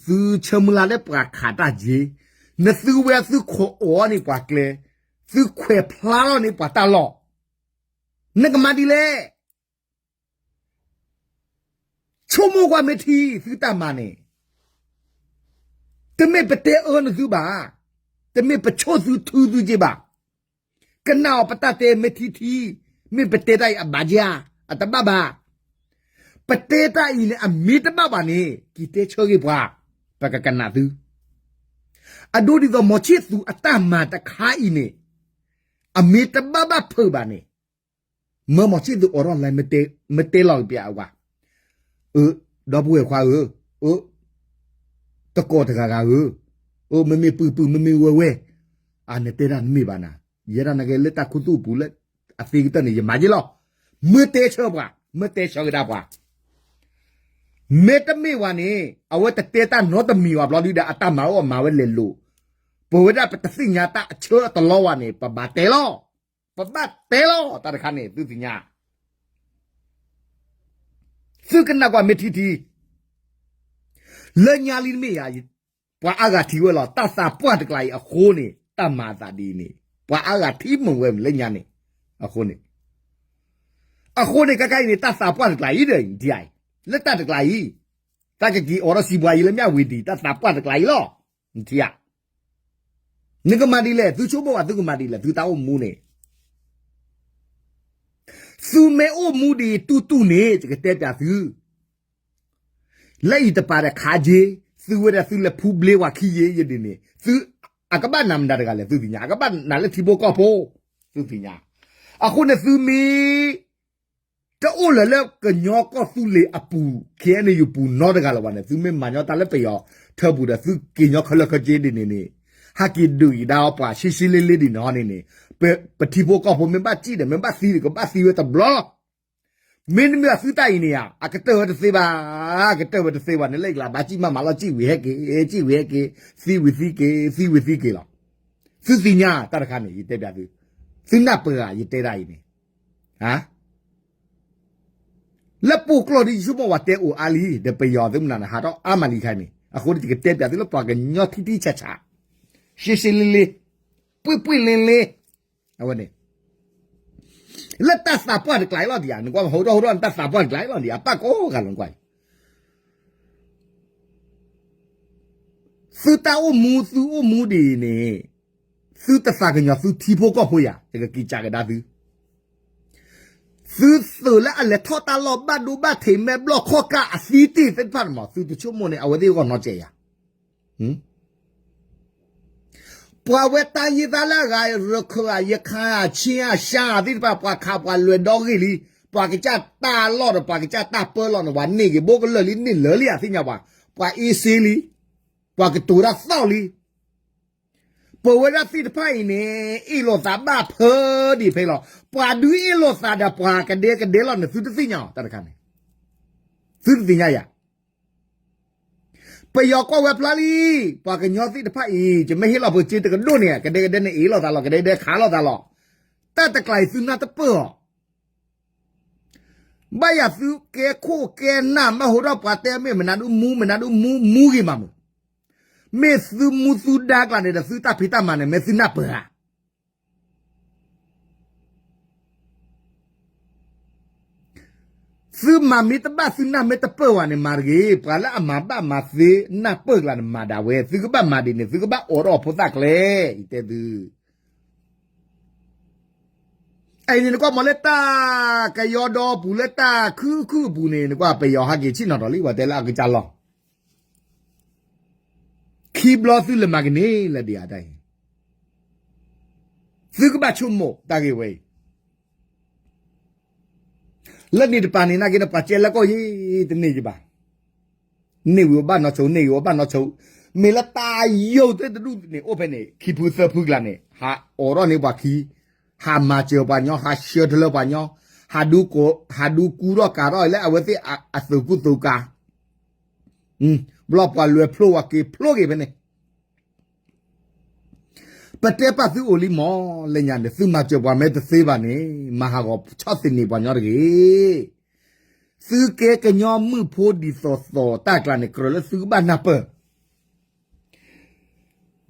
သုဆၢမုၢ်လၢ်လၢပှၤခးတၢ်က့ၤ, နသုဝဲသုခွဲးအိၣ်န့ၢ်ပှၤကျဲ, သုခွဲးဖျါထီၣ်န့ၢ်ပှၤတၢ်လီၢ်, နကမၤဒ်လဲၣ်. ဆိကမိၣ်ကွၢ်မ့ၢ်ထံသုတၢ်မၤန့ၣ်, တမ့ၢ်ပတဲအၢနသုဘၣ်, တမ့ၢ်ပဆိၣ်သုထုသုက့ဘၣ်. ကနၣ်အီၤပတၢ်တဲမ့ၢ်ထံထံ, မ့ၢ်ပတဲတၢ်အံၤအဘၣ်က့ဧါ, အတဘၣ်ဘၣ်. ပတဲတၢ်အံၤန့ၣ် အမ့ၢ်တဘၣ်ဘၣ်န့ၣ် က့ၤတဲဆၢဂ့ၤပှၤ, ပကကနၣ်သု. အဒိဒ်သိး မီၤဆံၣ်သူးအတၢ်မၤတခါအံၤန့ၣ် အမ့ၢ်တဘၣ်ဘၣ်ဖုးဘၣ်န့ၣ် မၢမီၤဆံၣ်သူးအိးထီၣ်လဲ မ့ၢ်တဲလီၤက့ၤပှၤ, အၢ, ဒီပုၢ်ဝဲၢ်ခွါဧၢ, အၢ, တကိးတဂၤဂၤဧၢ, အၢ, မ့မ့ၢ်ပုၢ်ပုၢ် မ့မ့ၢ်ဝဲၢ်ဝဲၢ်, အန့ၣ်တဲဒၣ်နမ့ၢ်ဘၣ်နၤ, ယဲဒၣ်နကဲလၢတၢ်ခူသူၣ်အပူၤလၢ အသ့ကတၢၢ်န့ၣ် ယမၤယ့ၢ်လီၤ. မ့ၢ်တဲဆၢပှၤ, မ့ၢ်တဲဆၢကဒါပှၤ, မ့တမ့ၢ်ဝဲန့ၣ် အဝဲတတဲတၢ်နီတမံၤဝဲဘျီဒုဒီး အတၢ်မၤအိၣ်အမၤဝဲလဲၤလိာ်, ပဝဲဒၣ်ပတသ့ၣ်ညါတၢ်အဆၢအတလီဝဲန့ၣ် ပဘၣ်တဲလီၤ. ပဘၣ်တဲလီၤ တၢ်တခါန့ၣ် သုသ့ၣ်ညါ, သုကနၣ်ကွၢ်မ့ၢ်ထံထံ, လၢညါလံတမ့ၢ်ယၤ, ပှၤအါဂၤထံၣ်ဝဲလီၤ တၢ်သးပှၢ်တကျါအံၤအဃိန့ၣ် တၢ်မၤအသးဒ်အံၤန့ၣ် ပှၤအါဂၤထံၣ်မုာ်ဝဲလၢညါန့ၣ်, အဃိန့ၣ်, အဃိန့ၣ် ခဲခါအံၤန့ၣ် တၢ်သးပှၢ်တကျါအံၤဒီး ထံၣ်အံၤ, လၢတၢ်တကျါအံၤ, တၢ်ကက့ၤအိးထီၣ်စံးပှၤအံၤလၢမၠၣ်ဝံၤဒံး တၢ်သးပှၢ်တကျါအံၤလီၤ, ထံၣ်ဧါ. နကမၤဒ်လဲၣ် သုဆိကမိၣ်ဘၣ် သုကမၤဒ်လဲၣ် သုတၢ်အိၣ်မူန့ၣ်, သုမ့ၢ်အိၣ်မူဒ်အံၤတူၢ်တူၢ်န့ၣ် ယကတဲပၠးသု, လၢအံၤတပၤဒီးခးက့ၤ, သုဝဲဒၣ်သုလဲၤဖူဘျ့ဝဲခံယ့ၢ်ယဒ်န့ၣ် သု, အကဘၣ်နၤမတၤတဂၤလဲၣ် သုသ့ၣ်ညါ, အကဘၣ်နၤလၢထံဖိကီၢ်ဖိ, သုသ့ၣ်ညါ. အဃိန့ၣ်သုမ့ၢ် တအိၣ်လၢၤလၢကညီကီၢ်သူလ့ၤအပူၤ ခ့အဲၣ်ယူၣ်ပူၤနီတဂၤလၢၤဘၣ်န့ၣ် သုမ့ၢ်မၤညီတၢ်လၢပယီၤထၢပူၤဒီး သုက့ၤညီခဲလၢာ်ခဲဆ့ဒ်န့ၣ်န့ၣ်, ဟဲက့ၤဒုးအံၤဒၣ်ပှၤဆ့ဆ့လ့လ့ဒ်န့ၣ်ဟီန့ၣ်န့ၣ်, ပထံဖိကီၢ်ဖိမ့ၢ်ဘၣ်စံၣ်ဒီး မ့ၢ်ဘၣ်သံဒီး ကဘၣ်သံဝဲတဘျီလီၤ. မ့တမ့ၢ်ဘၣ်သုတၢ်အံၤန့ၣ်ဧါ, အကတၢၢ်ဝဲတသ့ဘၣ်, အကတၢၢ်ဝဲတသ့ဘၣ်န့ၣ် လၢအကျါဘၣ်စံၣ်မးမးလီၤ စံၣ်ဝံၤဟဲက့ၤ, စံၣ်ဝံၤဟဲက့ၤ, သံဝံၤသံက့ၤ, သံဝံၤသံက့ၤလီၤ. သုသ့ၣ်ညါတၢ်တခါန့ၣ် ယတဲပၠးသု, သုနၢ်ပၢၢ်ဧါ ယတဲဒၣ်အံၤန့ၣ် လၢပှိၢ်ကျိာ်ဒ်ယဆိကမိၣ် ပှၤတဲအိၣ်အါလံ ဒီးပယီၤသုမနုၤန့ၣ် ဟးထီၣ်အါမးလံခါန့ၣ်, အဃိန့ၣ် ယကတဲပၠးသုလၢပှၤကညီထံထံဆးဆး, ရှဲရှဲလ့လ့, ပွံ့ပွံ့လ့လ့, အဝဲန့ၣ်, လၢတၢ်သးပှၢ်တကျါအံၤလီၤဒံးဧါ, နကွၢ်ဟိထီၣ်ဟိထီၣ် တၢ်သးပှၢ်တကျါအံၤလီၤဒံးဧါ, ပၢ်ကိးဂၤလီၤကွၢ်အံၤ သုတၢ်အိၣ်မူ သုအိၣ်မူဒ်အံၤန့ၣ်, သုတသးကညီၤသုထံဖိကီၢ်ဖိယၤ, ယကက့ၤစံးကဒါသု, သုသုးလၢအလဲၤထီၣ်တၢ်လီၢ်ဘၣ်ဒိဘၣ်ထံး မဲာ်ဘျီၣ်ခီၣ်ကၢ်အသံတ့ၢ်သ့ၣ်တဖၣ်န့ၣ်မး သုတဆိကမိၣ်န့ၣ် အဝဲသ့ၣ်ဂီၢ်နီတစဲးယၤ. ပှၤဝဲတၢ်ယံၢ်သးလၢအဂၤ ရခၢၣ်ဧါ ယခါဧါ ဆ့ဧါ ရှါဧါသ့ၣ်တဖၣ် ပှၤခးပှၤလွဲၤဒီဂ့ၢ်လံ, ပှၤကစၢ်တၢ်လီၢ်ဒီး ပှၤကစၢ်တၢ်ပၢလီၢ်န့ၣ် ပှၤန့ၢ်က့ၤဘိကလၢာ်လံ န့ၢ်လၢာ်လံဧါ သ့ၣ်ညါပှၤ, ပှၤအ့စ့လံ, ပှၤကတိၤတၢ်သီၣ်လံ. ပဝဲဒၣ်သ့ၣ်တဖၣ်အံၤန့ၣ် အ့ၣ်လိာ်သးဘၣ်ဖၢဒံးဖဲလီၤ. ပှၤဒုးအ့ၣ်လိာ်သးဒီးပှၤကဒဲကဒဲလီၤန့ၣ် သုတသ့ၣ်ညါအီၤတၢ်တခါန့ၣ်, သုတသ့ၣ်ညါယၤ. ပယီၤကွၢ်ဝဲဖျါလံ, ပှၤကညီသ့ၣ်တဖၣ်အံၤ ယမ့ၢ်ဟ့ၣ်လီၤပက့ၤတကဒိၣ်န့ၣ် ကဒဲကဒဲန့ၣ်အ့ၣ်လိာ်သးလီၤ ကဒဲကဒဲခးလိာ်သးလီၤ. တၢ်တကျါအံၤသုနၢ်တပၢၢ်အီၤ ဘၣ်ယၤသုကဲခိၣ်ကဲနၢ် ဘၣ်ဟိထီၣ်ပှၤတဲ မ့ၢ်မနုၤဒုးမူ မနုၤဒုးမူ မူဂ့ၤမးမုာ်, မ့ၢ်သုမူသုဒါကျါန့ၣ်ဒီး သုတၢ်ဖံးတၢ်မၤန့ၣ် မ့ၢ်သုနၢ်ပၢၢ်ဧါ. သုမၤမ့ၢ်တဘၣ် သုနၢ်မ့ၢ်တပၢၢ်ဝဲန့ၣ် မၤတဂ့ၤ, ပှၤလၢအမၤဘၣ်မၤသ့နၢ်ပၢၢ်ကျါန့ၣ် မၤဒၣ်ဝဲ, သုကဘၣ်မၤဒ်န့ၣ် သုကဘၣ်အိးထီၣ်ဖိသၣ်ကျဲ, ယတဲသု အံၤန့ၣ် နကွၢ်မ့ၢ်လၢတၢ်ကယီဒီပူၤ လၢတၢ်ခုၣ်ခုၣ်အပူၤန့ၣ် နကွၢ်ပယီၤဟးက့ၤဆ့ၣ်နီၤထီၣ်လံ ပှၤတဲလၢအကစၢ်လီၢ်, ခံဘျီသုလဲၤမၤကန့ၢ်လၢဒံးဧါတၢ်အံၤ, သုကဘၣ်ဆိကမိၣ်တၢ်ဂ့ၢ်ဝဲအံၤ, လၢန့ၣ်တပၤန့ၣ် နာ်က့ဒီးပှၤကဲလၢကီၢ်ယံၤတန့ၢ်ယဘၣ် န့ၢ်ဝံၤအဘၣ်နီၢ်ဆိ န့ၢ်ဝံၤအဘၣ်နီၢ်ဆိ, မ့ၢ်လၢတၢ်ယိာ်သ့ၣ်တဒူၣ်န့ၣ် အိၣ်ဖဲန့ၣ် ခံဖုသၢဖုကျါန့ၣ် ဟးအိးထီၣ်န့ၢ်ပှၤခံ, ဟးမၤစၢၤပှၤညီ ဟးဆှၢထီၣ်လၢပှၤညီ, ဟးဒူ, ဟးဒူကူထီၣ်ကၤထီၣ်လၢအဝဲသ့ၣ်အသုးကူသုးကၤ, ဘျီပှၤလွဲၤဖျိဝဲက့ၤဖျိက့ၤဖဲန့ၣ် ပတဲပာ်သုအိၣ်လံမး လၢညါန့ၣ် သုမၤစၢၤပှၤမ့ၢ်တသ့ဘၣ်န့ၣ် မၤဟးဂီၤဆီၣ်သနံးပှၤညီတဂ့ၤ. သုကဲကညီမုၣ်ဖိဒ်သိးသိးတၢ်ကျါန့ၣ် ကြၢးလၢသုကဘၣ်နၢ်ပၢၢ်, ဒ်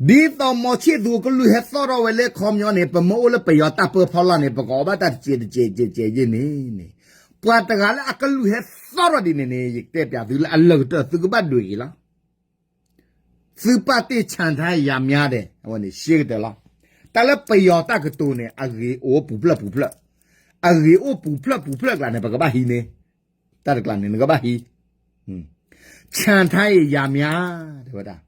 သိးမီၤဆံၣ်သူၤကလုၢ်ဟဲသီၣ်ထီၣ်ဝဲလၢခီပညီန့ၣ် ပမ့ၢ်အိၣ်လၢပယီၤတၢ်ပၢဖီလာ်န့ၣ် ပကအီၣ်ဘၣ်တၢ်တစဲးတစဲးတစဲးတစဲးယဲၢ်န့ၣ်န့ၣ်, ပှၤတဂၤလၢအကလုၢ်ဟဲသီၣ်ထီၣ်ဒ်န့ၣ်န့ၣ် ယတဲပျးသုလၢအလၢၢ်ကတၢၢ် သုကဘၣ်ဒွဲၣ်အံၤလီၤ. သုပာ်တ့ၢ်ဆၣ်ထါယၤမးဒဲး အဝဲန့ၣ်ရှဲကတၢၢ်လီၤ. တၢ်လၢပယီၤတၢ်ကတိၤန့ၣ် အဂ့ၤအိၣ်ပူၤဖျၢၣ်ပူၤဖျၢၣ်, အဂ့ၤအိၣ်ပူၤဖျၢၣ်ပူၤဖျၢၣ်ကျါန့ၣ် ပကဘၣ်ဟံးန့ၣ်, တၢ်တကျါန့ၣ် နကဘၣ်ဟံး, ဆၣ်ထါယၤမး တဲဝဲဒၣ်,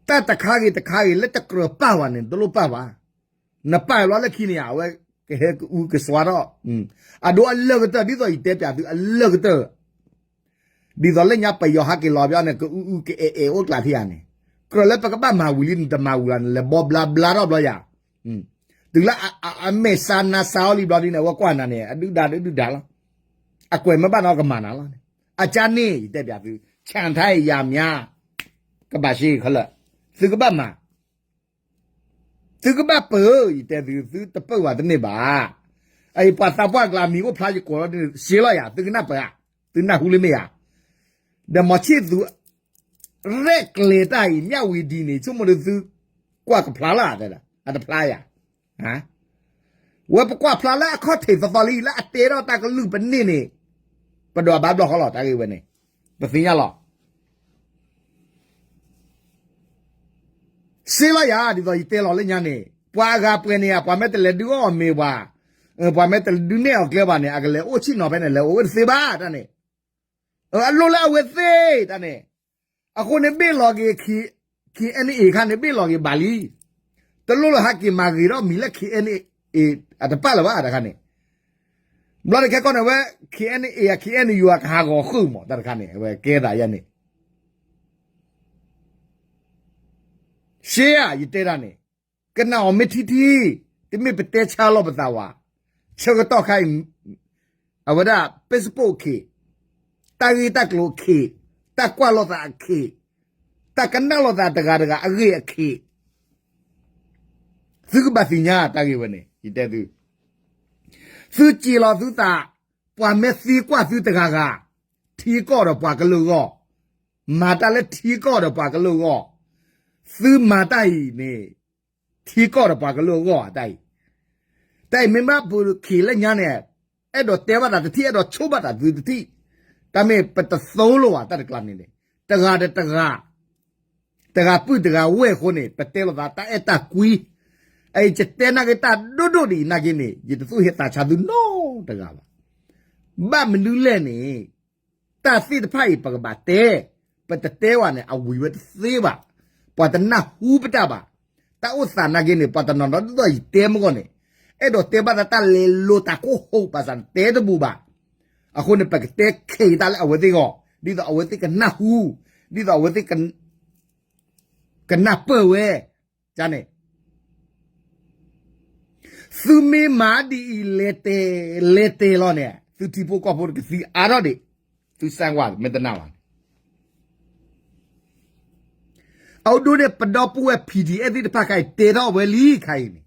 တၢ်တခါဂ့ၤတခါဂ့ၤလၢတကြၢးပာ်ဝဲန့ၣ် တလိၣ်ပာ်ဘၣ်. နပာ်လီၤလၢခံန့ၣ် အဝဲကဟဲကအုကစွါထီၣ်, အဒိအလၢၢ်ကတၢၢ် ဒ်သိးယတဲပျးသုအလၢၢ်ကတၢၢ် ဒ်သိးလၢညါပယီၤဟးက့ၤလီၤဘၣ်န့ၣ် ကအုအုကအဲၣ်အဲၣ်အိၣ်ကျါထံၣ်ဧါန့ၣ်, ကြၢးလၢပကဘၣ်မၤဝံၤလံ နတမၤဝံၤလီၤန့ၣ် လဲၤဘီဘျါဘျါထီၣ်ဘျီယၤ, တုၤလၢအမဲာ်ဆါနါဆါအီၤလံဘျီဒ်န့ၣ် အဝဲကွၢ်နၤန့ၣ် အဒုၣ်ဒါဒုၣ်ဒါလီၤ, အကွဲးမ့ၢ်ဘၣ်နီၢ်ကမၤနၤလီၤန့ၣ်, အကၢ်န့ၣ် ယတဲပျးသု ဆၣ်ထါယၤမး ကဘၣ်ရှဲခဲလၢာ်, သုကဘၣ်မၤ သုကဘၣ်ပၢၤ ယတဲသု သုတပၢၤဝဲတန့ၢ်ဘၣ်. အအံၤပှၤသးပှၢ်ကျါမံၤအိၣ်ဖျါယကိးလီၤ ရှဲလီၤယၤ သုကနၢ်ပၢၤဧါ, သုနၢ်ဟူလၢမ့ၢ်ဧါ. ဒီးမီၤဆံၣ်သူ ရဲၣ်ကျဲၤတၢ်အံၤ မျၢ်ဝံၤဒ်န့ၣ် ဆိကမိၣ်ဒီးသုကွၢ်ကဖျါလၢ အတဖျါယၤ ဝဲပကွၢ်ဖျါလၢအခီၣ်ထံးသီသီလံ လၢအတဲထီၣ်တၢ်ကလုၢ်ပန့ၢ်န့ၣ် ပဒွးဘၣ်ဘျီဃီလီၤ တၢ်ဂ့ၢ်ဝဲန့ၣ် ပသ့ၣ်ညါလီၤ. စ့လီၤယၤ ဒ်သိးယတဲလီၤလၢညါန့ၣ် ပှၤအဂၤပှဲၤန့ၣ်ဧါ ပှၤမ့ၢ်တလဲၤဒုးအီၣ်အီၤမ့ၤပှၤ, ပှၤမ့ၢ်တလဲၤဒုးနဲၣ်အီၤကျဲဘၣ်န့ၣ် အကလဲၤအိၣ်ဆ့ၣ်နီၤဖဲန့ၣ် လဲၤအိၣ်ဝဲတသ့ဘၣ်တၢ်န့ၣ်, အလိၣ်လၢအဝဲသ့ၣ်တၢ်န့ၣ်, အဃိန့ၣ်ဘ့ၣ်လီၤက့ၤ ခ့ၣ်အဲၣ်အ့ၣ် ခါန့ၣ် ဘ့ၣ်လီၤက့ၤဘၣ်လံ, တလိၣ်လၢဟးက့ၤမၤဂ့ၤထီၣ်မံၤလၢ ခ့ၣ်အဲၣ်အ့ၣ် အတပၣ်လၢၤဘၣ်တခါန့ၣ်, ဘျီန့ၣ်ခဲကီၢ်န့ၣ်ဝဲ ခ့ၣ်အဲၣ်အ့ၣ် ခ့ၣ်အဲၣ်ယူ အကဟးဂီၤဃုာ်မး တၢ်တခါန့ၣ် အဝဲကဲသးယဲန့ၣ် ရှဲဧါ ယတဲတၢ်န့ၣ်, ကနၣ်အီၤမ့ၢ်ထံထံ, တမ့ၢ်ပတဲဆါလီၤပသးဝဲ, ဆၢကတီၢ်ခါအံၤ အဝဲဒၣ် Facebook အခ့, တၢ်ဂ့ၢ်တၢ်ကျိၤအခ့, တၢ်ကွၢ်လိာ်သးအခ့, တၢ်ကနၣ်လိာ်သးတဂၤတဂၤအဂ့ၢ်အခ့, သုကဘၣ်သ့ၣ်ညါတၢ်ဂ့ၢ်ဝဲန့ၣ် ယတဲသု, သုစ့လီၤသုသး, ပှၤမ့ၢ်သံကွၢ်သုတဂၤဂၤ, ထံကီၢ်ဒီးပှၤကလုာ်အဂီၢ်, မၤတၢ်လၢထံကီၢ်ဒီးပှၤကလုာ်အဂီၢ်, သုမၤတၢ်အံၤန့ၣ် ထံကီၢ်ဒီးပှၤကလုာ်အဂီၢ်ဧါ တၢ်အံၤ, တၢ်အံၤမ့ၢ်ဘၣ်ပူၤခ့ၣ်လၢညါန့ၣ်, အဲၣ်ဒိးတဲဘၣ်သးတထံၣ် အဲၣ်ဒိးဆိဘၣ်သးသုတထံၣ်, တၢ်မ့ၢ်ပတသိလိာ်ဘၣ်တၢ်တကျါန့ၣ်န့ၣ်, တဂၤဒီးတဂၤ တဂၤပုၢ်တဂၤဝဲၢ်အဃိန့ၣ် ပတဲလိာ်သးတၢ်အဲၣ်တၢ်ကွံ, ယတဲနာ်က့တၢ်ဒိၣ်ဒိၣ်ဒ်အံၤနာ်က့န့ၣ် ယတသူၣ်ဟ့သးဆါသုနီတဂၤဘၣ်. ဘၣ်မနုၤလဲၣ်န့ၣ် တၢ်သ့ၣ်တဖၣ်အံၤပကဘၣ်တဲ, ပတတဲဘၣ်န့ၣ် အဝံၤဝဲတသ့ဘၣ်, ပှၤတနၢ်ဟူပတၢ်ဘၣ်. တၢ်အိၣ်သးနာ်က့န့ၣ် ပှၤတနီၤနီၤဒ်သိးယတဲမ့ၢ်ဂီၢ်န့ၣ် အဲၣ်ဒိးတဲဘၣ်သးတၢ်လဲၤလိၤတၢ်ကိၢ်ဟိး ဘၣ်ဆၣ်တတဲတဘူးဘၣ်. အဃိန့ၣ် ပကတဲခဲအံၤတၢ်လၢအဝဲသ့ၣ်ဂီၢ်, ဒ်သိးအဝဲသ့ၣ်ကနၢ်ဟူ, ဒ်သိးအဝဲသ့ၣ် ကနၢ်ပၢၢ်ဝဲ, န့ၣ် သုမ့ၢ်မၤဒ်အံၤ လဲၤတဲာ်လဲၤတဲာ်လီၤန့ၣ် သုထံဖိကီၢ်ဖိကသံအါထီၣ်ဒံး, သုစၢ်ကွၢ်မ့ၢ်တနာ်ဘၣ်န့ၣ်. အဒိန့ၣ် ပဒီပုၢ်ဝဲၢ် P D F သ့ၣ်တဖၣ်ခါအံၤ တဲထီၣ်ဝဲလံခါအံၤန့ၣ်,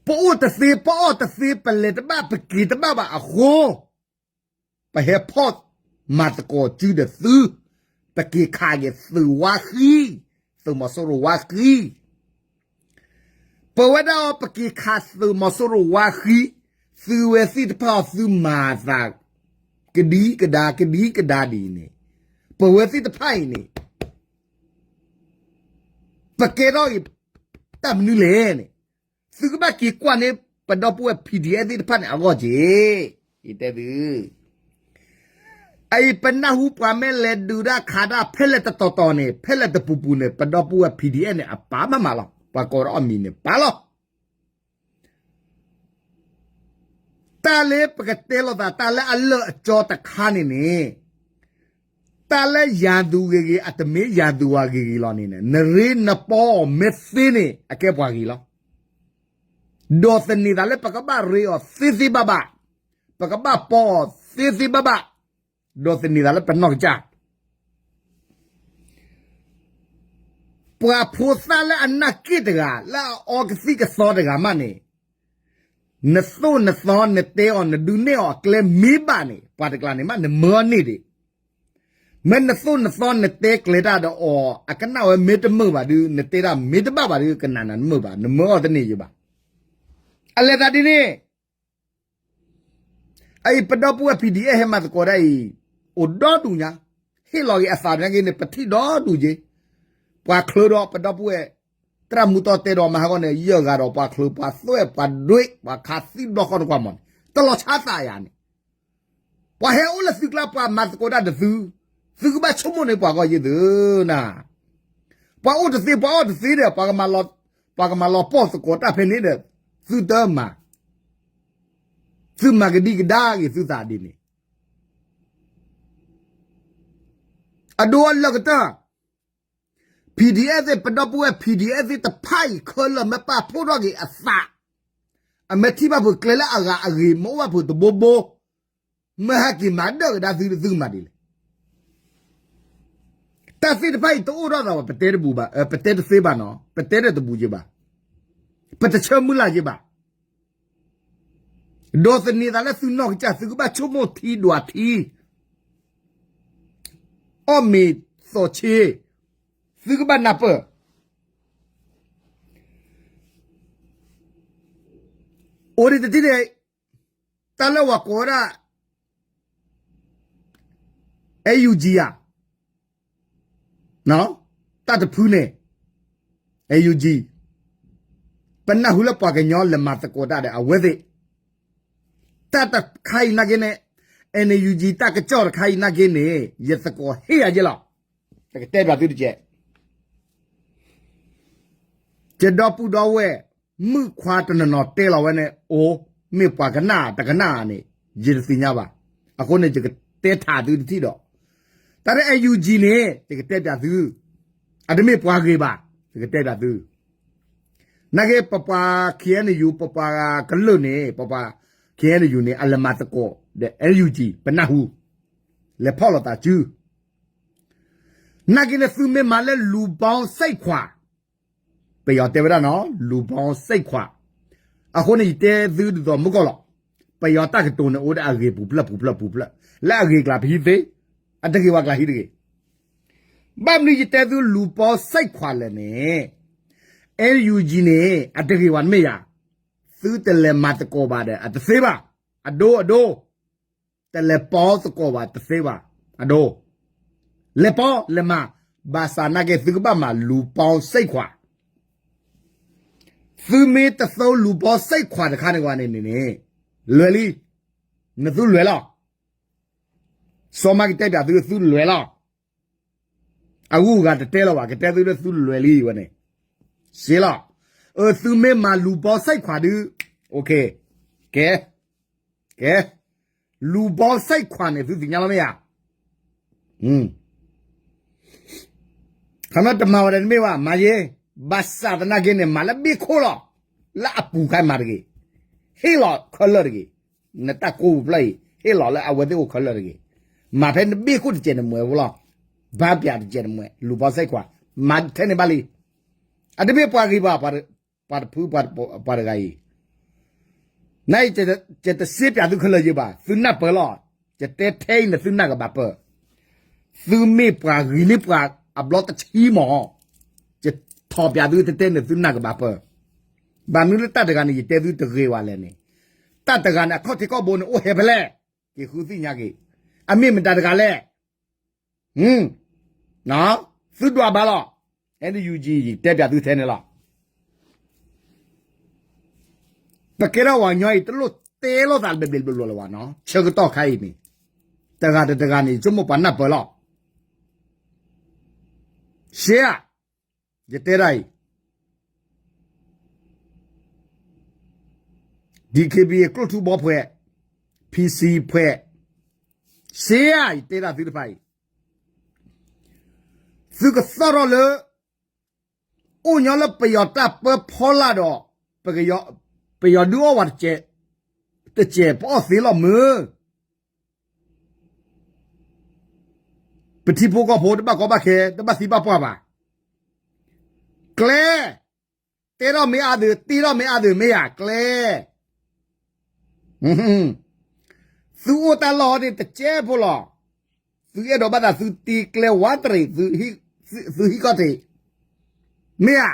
ပအိၣ်တသ့ ပအီၣ်တသ့ ပလဲၤတဘၣ် ပက့ၤတဘၣ်ဘၣ်အဃိ ပဟဲဖီၣ်မၤသကိးစုဒီးသု, ပက့ၤခးက့ၤသုးဝါဃံ, သုးမီၤစိရိၤဝါဃံ. ပဝဲဒၣ်အီၤ ပက့ၤခးသုးမီၤစိရိၤဝါဃံ, သုဝဲသ့ၣ်တဖၣ်အီၤ သုမၤသး ကဒံကဒါ ကဒံကဒါဒ်အံၤန့ၣ်, ပဝဲသ့ၣ်တဖၣ်အံၤန့ၣ် ပကဲထီၣ်အံၤ တၢ်မနုၤလဲၣ်န့ၣ်, သုကဘၣ်က့ၤကွၢ်န့ၢ် ပဒီပုၢ်ဝဲၢ် P D F သ့ၣ်တဖၣ်န့ၣ် အဂီၢ်က့ၤ, ယတဲသု, အအံၤပနၢ်ဟူပှၤမ့ၢ်လဲၤဒုးတၢ်ခးတၢ်ဖဲလဲၣ်တတီၤတီၤန့ၣ် ဖဲလဲၣ်တပူၤပူၤန့ၣ် ပဒီပုၢ်ဝဲၢ် P D F န့ၣ် အပာ်မးမးလီၤ, ပှၤကိးဒီးအီၣ်မံၤန့ၣ် ပာ်လီၤ. တၢ်လၢပကတဲလိာ်သး တၢ်လၢအလၢာ်အကၠီတခါန့ၣ်န့ၣ်, တၢ်လၢယၤသူဂ့ၤဂ့ၤ အတမ့ၢ်ယၤသူဝဲဂ့ၤဂ့ၤလီၤန့ၣ် နရ့နပီအီၤမ့ၢ်သ့န့ၣ် အကဲပှၤဂ့ၤလီၤ. ဒီးသန့ၤသးလၢပကဘၣ်ရ့အီၤသ့သ့ဘၣ်ဘၣ်, ပကဘၣ်ပီအီၤသ့သ့ဘၣ်ဘၣ်, ဒီးသန့ၤသးလၢပနီၢ်ကစၢ် ပှၤဖိသၣ်လၢအနၢ်က့ၣ်တဂၤ လၢအအီကသံၣ်ကသီတဂၤမးန့ၣ်, နသိၣ်နသီနတဲအီၤ နဒုးနဲၣ်အီၤအကျဲမ့ၢ်ဘၣ်န့ၣ် ပှၤတကျါန့ၣ်မး နမၢအီၤန့ၢ်ဒံး. မ့ၢ်နသိၣ်နသီနတဲကျဲၤတၢ်ဒီးအီၤ အကနၣ်ဝဲမ့ၢ်တမုာ်ဘၣ်ဒီး နတဲတၢ်မ့ၢ်တဘၣ်ဘၣ်ဒီး ကနၣ်နၤတမုာ်ဘၣ် နမၢအီၤတန့ၢ်ယဘၣ်. အလဲၤသးဒ်န့ၣ် အအံၤပဒီပုၢ်ဝဲၢ် P D F ဟဲမၤသကိးဒၣ်အံၤ အိၣ်ဒီဒူၣ်ညါ, ဟ့ၣ်လီၤက့ၤအသးနာ်က့န့ၣ် ပထံၣ်ဒီဒူၣ်က့ၤ, ပှၤချၢဒီးပဒီပုၢ်ဝဲၢ် သရၣ်မူသီတဲဒီးမၤဟးဂီၤန့ၣ် ယဲၢ်ဂၤဒီးပှၤချၢပှၤသွဲၣ်ပှၤဒွဲၣ် ပှၤခးသံဘျီဃီနကွၢ်မးန့ၣ် တလီၤဆါသးယၤန့ၣ်, ပှၤဟဲအိၣ်လၢသုကျါ ပှၤမၤသကိးတၢ်ဒီးသု, သုကဘၣ်ဆိကမိၣ်န့ၢ်ပှၤဂီၢ်ယ့ၢ်သုနၤ, ပှၤအိၣ်တသ့ ပှၤအီၣ်တသ့ဒီး ပှၤကမၤလီၤပီၢ်သကိးတၢ်ဖဲန့ၣ်ဒီး သုတမၤ သုမၤကဒံကဒါဂ့ၤသုသးဒ်န့ၣ်, အဒိအလၢာ်ကတၢၢ် P D F သ့ၣ် ပဒီပုၢ်ဝဲၢ် P D F သ့ၣ်တဖၣ်အံၤ ခဲလၢာ်မ့ၢ်ပာ်ဖှိၣ်ထီၣ်က့ၤအသး, အမ့ၢ်ထံၣ်ဘၣ်ဖုးကျဲလၢအဂၤအဂ့ၤ မ့ၢ်အိၣ်ဘၣ်ဖုးတဘိဘိ, မ့ၢ်ဟဲက့ၤမၤဒၢၣ်ကဒါသု သုကမၤဒ်လဲၣ်. တၢ်သ့ၣ်တဖၣ်အံၤတအိၣ်ထီၣ်သးဘၣ် ပတဲတဘူးဘၣ်, ပတဲတသ့ဘၣ်နီၤ, ပတဲတဘူးက့ၤဘၣ်, ပတဆၢမုၢ်လၢ်က့ၤဘၣ်. ဒီးသန့ၤသးလၢသုနီၢ်ကစၢ် သုကဘၣ်ဆိကမိၣ်ထံဒွးထံ, အီၣ်မ့ၤသီၣ်ဆ့, သုကဘၣ်နၢ်ပၢၢ် အိၣ်ဒံးတထံၣ်န့ၣ် တၢ်လၢပှၤကိးဝဲဒၣ် NUG ဧါ, တၢ်တဖုန့ၣ် NUG, ပနၢ်ဟူလၢပှၤကညီလဲၤမၤသကိးတၢ်ဒီးအဝဲသ့ၣ်, တၢ်တခါအံၤနာ်က့န့ၣ်, NUG တၢ်ကစီၣ်တခါအံၤနာ်က့န့ၣ် ယသကိးဟ့ၣ်ယၤယဲလီၤ. ယကတဲဘၣ်သုတကဲး ယဒီပုၢ်ဒီဝဲၢ် မုၣ်ခွါတနီၤနီၤတဲလီၤဝဲန့ၣ် အိၣ်, မ့ၢ်ပှၤကနၣ်တကနၣ်န့ၣ် ယတသ့ၣ်ညါဘၣ်. အဃိန့ၣ် ယကတဲထးသုတထံၣ်ဒီး, တၢ်လၢ NUG န့ၣ် ယကတဲဘၣ်သု, အတမ့ၢ်ပှၤဂ့ၤဘၣ်, ယကတဲဘၣ်သု. နာ်က့ ပပှၤ KNU ပပှၤကလုာ်န့ၣ် ပပှၤ KNU န့ၣ် အလဲၤမၤသကိးဒီး NUG ပနၢ်ဟူ, လဲၤဖီၣ်လိာ်သးစု နာ်က့န့ၣ် သုမ့ၢ်မၤလၢလူၤဘီစဲးခွး, ပယီၤတဲဝဲဒၣ်နီၤ လူၤဘီစဲးခွး, အဃိန့ၣ် ယတဲသုဒ်သိးမုၢ်ကီၢ်လီၤ. ပယီၤတၢ်ကတိၤန့ၣ် အိၣ်ဒီးအဂ့ၤပူၤဖျဲးပူၤဖျဲးပူၤဖျဲး, လၢအဂ့ၤကျါပဟံးသ့, အတဂ့ၤဝဲကျါဟံးတဂ့ၤ. ဘၣ်မနုၤယတဲသုလူၤဘီစဲးခွးလဲၣ်န့ၣ်, NUG န့ၣ် အတဂ့ၤဝဲတမ့ၢ်ယၤ, သုတလဲၤမၤသကိးဘၣ်ဒီး အတသ့ဘၣ်, အဒိအဒိ တလဲၤပီသကိးဘၣ်တသ့ဘၣ်, အဒိ, လဲၤပီလဲၤမၤ, ဘၣ်ဆၣ်နာ်က့သုကဘၣ်မၤလူၤဘီစဲးခွး, သုမ့ၢ်တသိလူၤဘီစဲးခွးတခါန့ၣ်ဝဲန့ၣ်န့ၣ်န့ၣ် လွဲၤလံ, နသုလွဲၤလီၤ. စီၤမါကတဲပၠးသု သုလွဲၤလီၤ. အဂုၤအဂၤတတဲလီၤဘၣ်, ကတဲသုလၢသုလွဲၤလံဝဲန့ၣ်, စ့လီၤ. အသုမ့ၢ်မၤလူၤဘီစဲးခွးဒုး, ကဲ, ကဲ, လူၤဘီစဲးခွးန့ၣ် သုသ့ၣ်ညါလီၤမ့ၢ်ဧါ. ခီမ့ၢ်တမၤဝဲဒၣ်တမ့ၢ်ဘၣ်, မၤယ့, ဘၣ်ဆၣ်သနာ်က့န့ၣ် မၤလၢဘ့ၣ်ခိၣ်လီၤ. လၢအပူၤခါမၤတဂ့ၤ, ဟ့ၣ်လီၤခဲလၢာ်တဂ့ၤ. နတၢ်ကိးပူၤဖျၢၣ်အံၤ ဟ့ၣ်လီၤလၢအဝဲသ့ၣ်အိၣ်ခဲလၢာ်တဂ့ၤ. မၤဖဲနဘ့ၣ်ခိၣ်တစဲးနမဲာ်ဖိလီၤ. ဘါပၠးတစဲးနမဲာ်, လူၤဘီစဲးခွး, မၤထဲန့ၣ်ဘၣ်လံ. အတမ့ၢ်ပှၤဂ့ၤဘၣ်, ပှၤတဖု, ပှၤတဂၤအံၤ နအံၤ, ယတစ့ပၠးသုခဲလၢာ်ယ့ဘၣ်, သုနၢ်ပၢၢ်လီၤ. ယတဲထဲအံၤန့ၣ်သုနၢ်ကဘၣ်ပၢၢ်. သုမ့ၢ်ပှၤဂ့ၤလံပှၤအဘျီတဆံမး, ယထီၣ်ပၠးသုတတဲန့ၣ်သုနၢ်ကဘၣ်ပၢၢ်. ဘၣ်မနုၤလၢတၢ်တဂၤန့ၣ် ယတဲသုတဂ့ၤဝဲလဲၣ်န့ၣ်, တၢ်တဂၤန့ၣ် အခီၣ်ထံးခီၣ်ဘိန့ၣ် အိၣ်ဟဲဖဲလဲၣ်, က့ၤဃုသ့ၣ်ညါက့ၤ, အမ့ၢ်မတၤတဂၤလဲၣ်. သုဒွးဘၣ်လီၤ. NUG ယတဲပၠးသုထဲန့ၣ်လီၤ. ပကဲထီၣ်ဝဲညီအံၤ တလိၣ်တဲလိာ်သးဘျဲၣ်ဘျဲၣ်ဘျီလၢၤဘၣ်နီၤ, ဆၢကတီၢ်ခါအံၤန့ၣ်, တဂၤတဂၤန့ၣ် ယဆိကမိၣ်ပှၤနၢ်ပၢၢ်လီၤ. ရှဲဧါ, ယတဲဒၣ်အံၤ DKBA ကျိၣ်ထူဘီဖှဲး, PC ဖှဲး, ရှဲဧါ, ယတဲဒၣ်သုတဖၣ်အံၤ, သုကသီၣ်ထီၣ်လၢ အိၣ်ညီလၢပယီၤတၢ်ပၢဖီလာ်ဒီး ပယီၤဒုးအီၣ်ဝဲတစဲး, တစဲးပအီၣ်သ့လီၤမုၢ်. ပထံဖိကီၢ်ဖိတဘၣ်ကီဘၣ်ခဲ, တဘၣ်သံဘၣ်ပှၢ်ဘၣ်. ကျဲ, တဲထီၣ်မ့ၢ်အါသု, တ့ထီၣ်မ့ၢ်အါသု မ့ၢ်ယၤကျဲ. သုအိၣ်တၢ်လီၢ်ဟီဒ်တစဲးဖိလီၤ. သုအဲၣ်ဒိးဘၣ်သးသုတ့ကျဲဝးတရံး, သုဟံးကီၢ်တ့, မ့ၢ်ဧါ.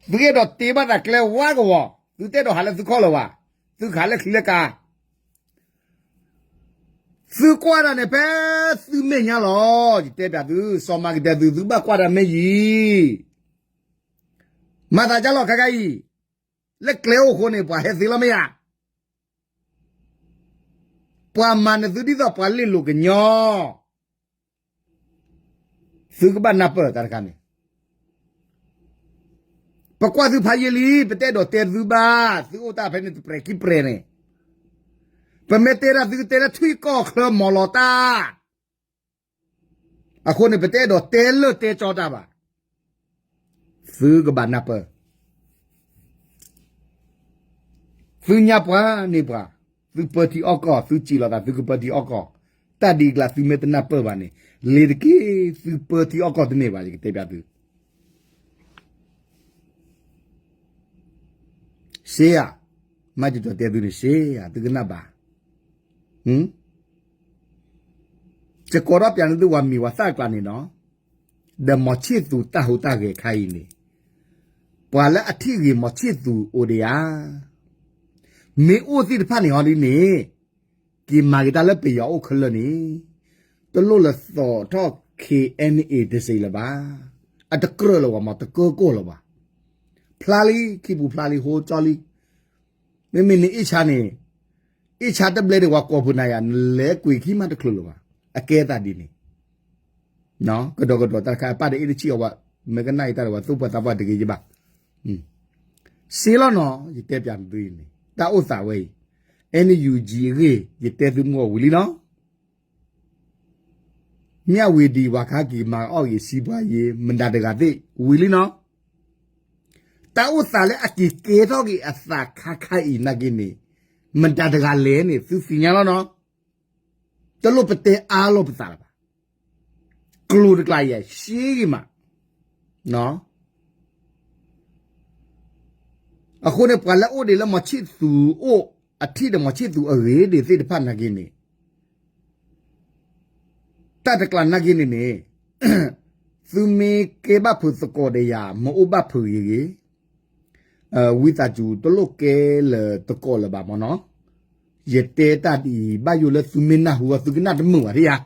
သုအဲၣ်ဒိးတ့ဘၣ်သးကျဲဝးကဝီၤ, သုတအဲၣ်ဒိးဟးလၢသုခီၣ်လၢၤဘၣ်, သုကဟးလၢချံလၢကါ. သုကွၢ်တၢ်န့ၣ်ဖဲသုမဲာ်ညါလီၤ. ယတဲပၠးသု, စီၤမၤကတဲသု, သုဘၣ်ကွၢ်တၢ်မ့ၢ်ယံၤ. မၤသးဒ်လီၤခါခါအံၤ, လၢကျဲအိၣ်အဃိန့ၣ် ပှၤဟဲသ့လီၤမ့ၢ်ဧါ. ပှၤမၤနသုဒ်သိးပှၤလ့ၣ်လိာ်ကညီ, သုကဘၣ်နၢ်ပၢၢ်တၢ်တခါန့ၣ်. ပကွၢ်သုဖးယံာ်လံ, ပတအဲၣ်ဒိးတဲသုဘၣ်, သုအိၣ်တၢ်ဖဲန့ၣ်တပြဲၤခံပြဲၤန့ၣ်, ပမ့ၢ်တဲဒၣ်သုကတဲလၢထွံၣ်ကီၢ်ချၢမီၤလီၤတၢ်. အဃိန့ၣ် ပတအဲၣ်ဒိးတဲလၢတဲကၠီတၢ်ဘၣ်. သုကဘၣ်နၢ်ပၢၢ်. သုညါပှၤန့ၢ်ပှၤ, သုပၢထံအီၣ်ကီၢ်, သုစံးလိာ်သးသုကပၢထံအီၣ်ကီၢ်, တၢ်ဒ်အကျါသုမ့ၢ်တနၢ်ပၢၢ်ဘၣ်န့ၣ်, လ့ၤတက့ၢ်, သုပၢထံအီၣ်ကီၢ်တန့ၢ်ဘၣ်, ယကတဲပၠးသု ရှဲဧါ, မၤယတီၤတဲသုန့ၣ်ရှဲဧါ, သုကနၣ်ဘၣ်. ယကိးထီၣ်ပၠးန့ၢ်သုဝဲမံၤဝဲသၣ်အကျါန့ၣ်နီၤ, ဒီးမီၤဆံၣ်သူးတၢ်ဟူးတၢ်ဂဲၤခါအံၤန့ၣ်, ပှၤလၢအထံၣ်ဂ့ၤမီၤဆံၣ်သူးအိၣ်ဒံးဧါ. မ့ၢ်အိၣ်သ့ၣ်တဖၣ်န့ၣ်ဟီဒ်န့ၣ်, က့ၤမၤက့ၤတၢ်လၢပယီၤအိၣ်ခဲလၢာ်န့ၣ်, တလိၣ်လၢသိးထီၣ် KNA တစ့လၢၤဘၣ်. အတကြၢးလၢၤဘၣ်မး, တကၢကီၢ်လၢၤဘၣ်. ဖျါလံ, ခံပူၤဖျါလံ, ဟိကၠီလံ. မ့မ့ၢ်နအ့ၣ်ဆါန့ၣ်, အ့ၣ်ဆါတဘျဲဒံးဝဲကိးဖုးနၤယၤ, နလဲၤကွံာ်ခံမးတချုးလၢၤဘၣ်. အကဲသးဒ်န့ၣ် ကဒီးကဒီးတၢ်တခါ အပၢ်တအ့ၣ်တဆံးအီၤဘၣ်, မ့ၢ်ကနၣ်အံၤတၢ်ဒီးဝဲသူၣ်ပှၢ်သးပှၢ်တဂ့ၤယဘၣ်. စ့လီၤနီၤ, ယတဲပၠးသုအံၤန့ၣ် တၢ်အိၣ်သးဝဲအံၤ, NUG အဂ့ၢ် ယတဲသုမုၢ်ဂီၤဝံၤလံနီၤ. မ့ၢ်အဝံၤဒံး ပှၤခါက့ၤမၤအီၣ်က့ၤစံးပှၤယ့ မတၤတဂၤသ့ၣ်ဝံၤလံနီၤ. တၢ်အိၣ်သးလၢအက့ၤကဲထီၣ်က့ၤအသးခါခါအံၤနာ်က့န့ၣ်, မတၤတဂၤလဲၣ်န့ၣ် သုသ့ၣ်ညါလီၤနီၤ. တလိၣ်ပတဲအါလိာ်ပသးလၢၤဘၣ်. ကျိၤတကျါယဲၢ် ရှဲဂ့ၤမး. အဃိန့ၣ် ပှၤလၢအအိၣ်ဒံးလၢမီၤဆံၣ်သူးအိၣ်, အထံၣ်ဒီးမီၤဆံၣ်သူးအဂ့ၤဒံးသ့ၣ်တဖၣ်နာ်က့န့ၣ်, တၢ်တကျါနာ်က့န့ၣ်န့ၣ်, သုမ့ၢ်ကဲဘၣ်ဖုးသကိးဒီးယၤ မ့ၢ်အိၣ်ဘၣ်ဖုးဂ့ၤဂ့ၤ, ဝံသးစူၤတလိၣ်ကဲလၢၤသကိးလၢၤဘၣ်မးနီၤ. ယတဲတၢ်ဒ်အံၤ ဘၣ်ယိၣ်လၢသုမ့ၢ်နၢ်ဟူအီၤ သုကနၣ်တမုာ်ဘၣ်ဒံးဧါ.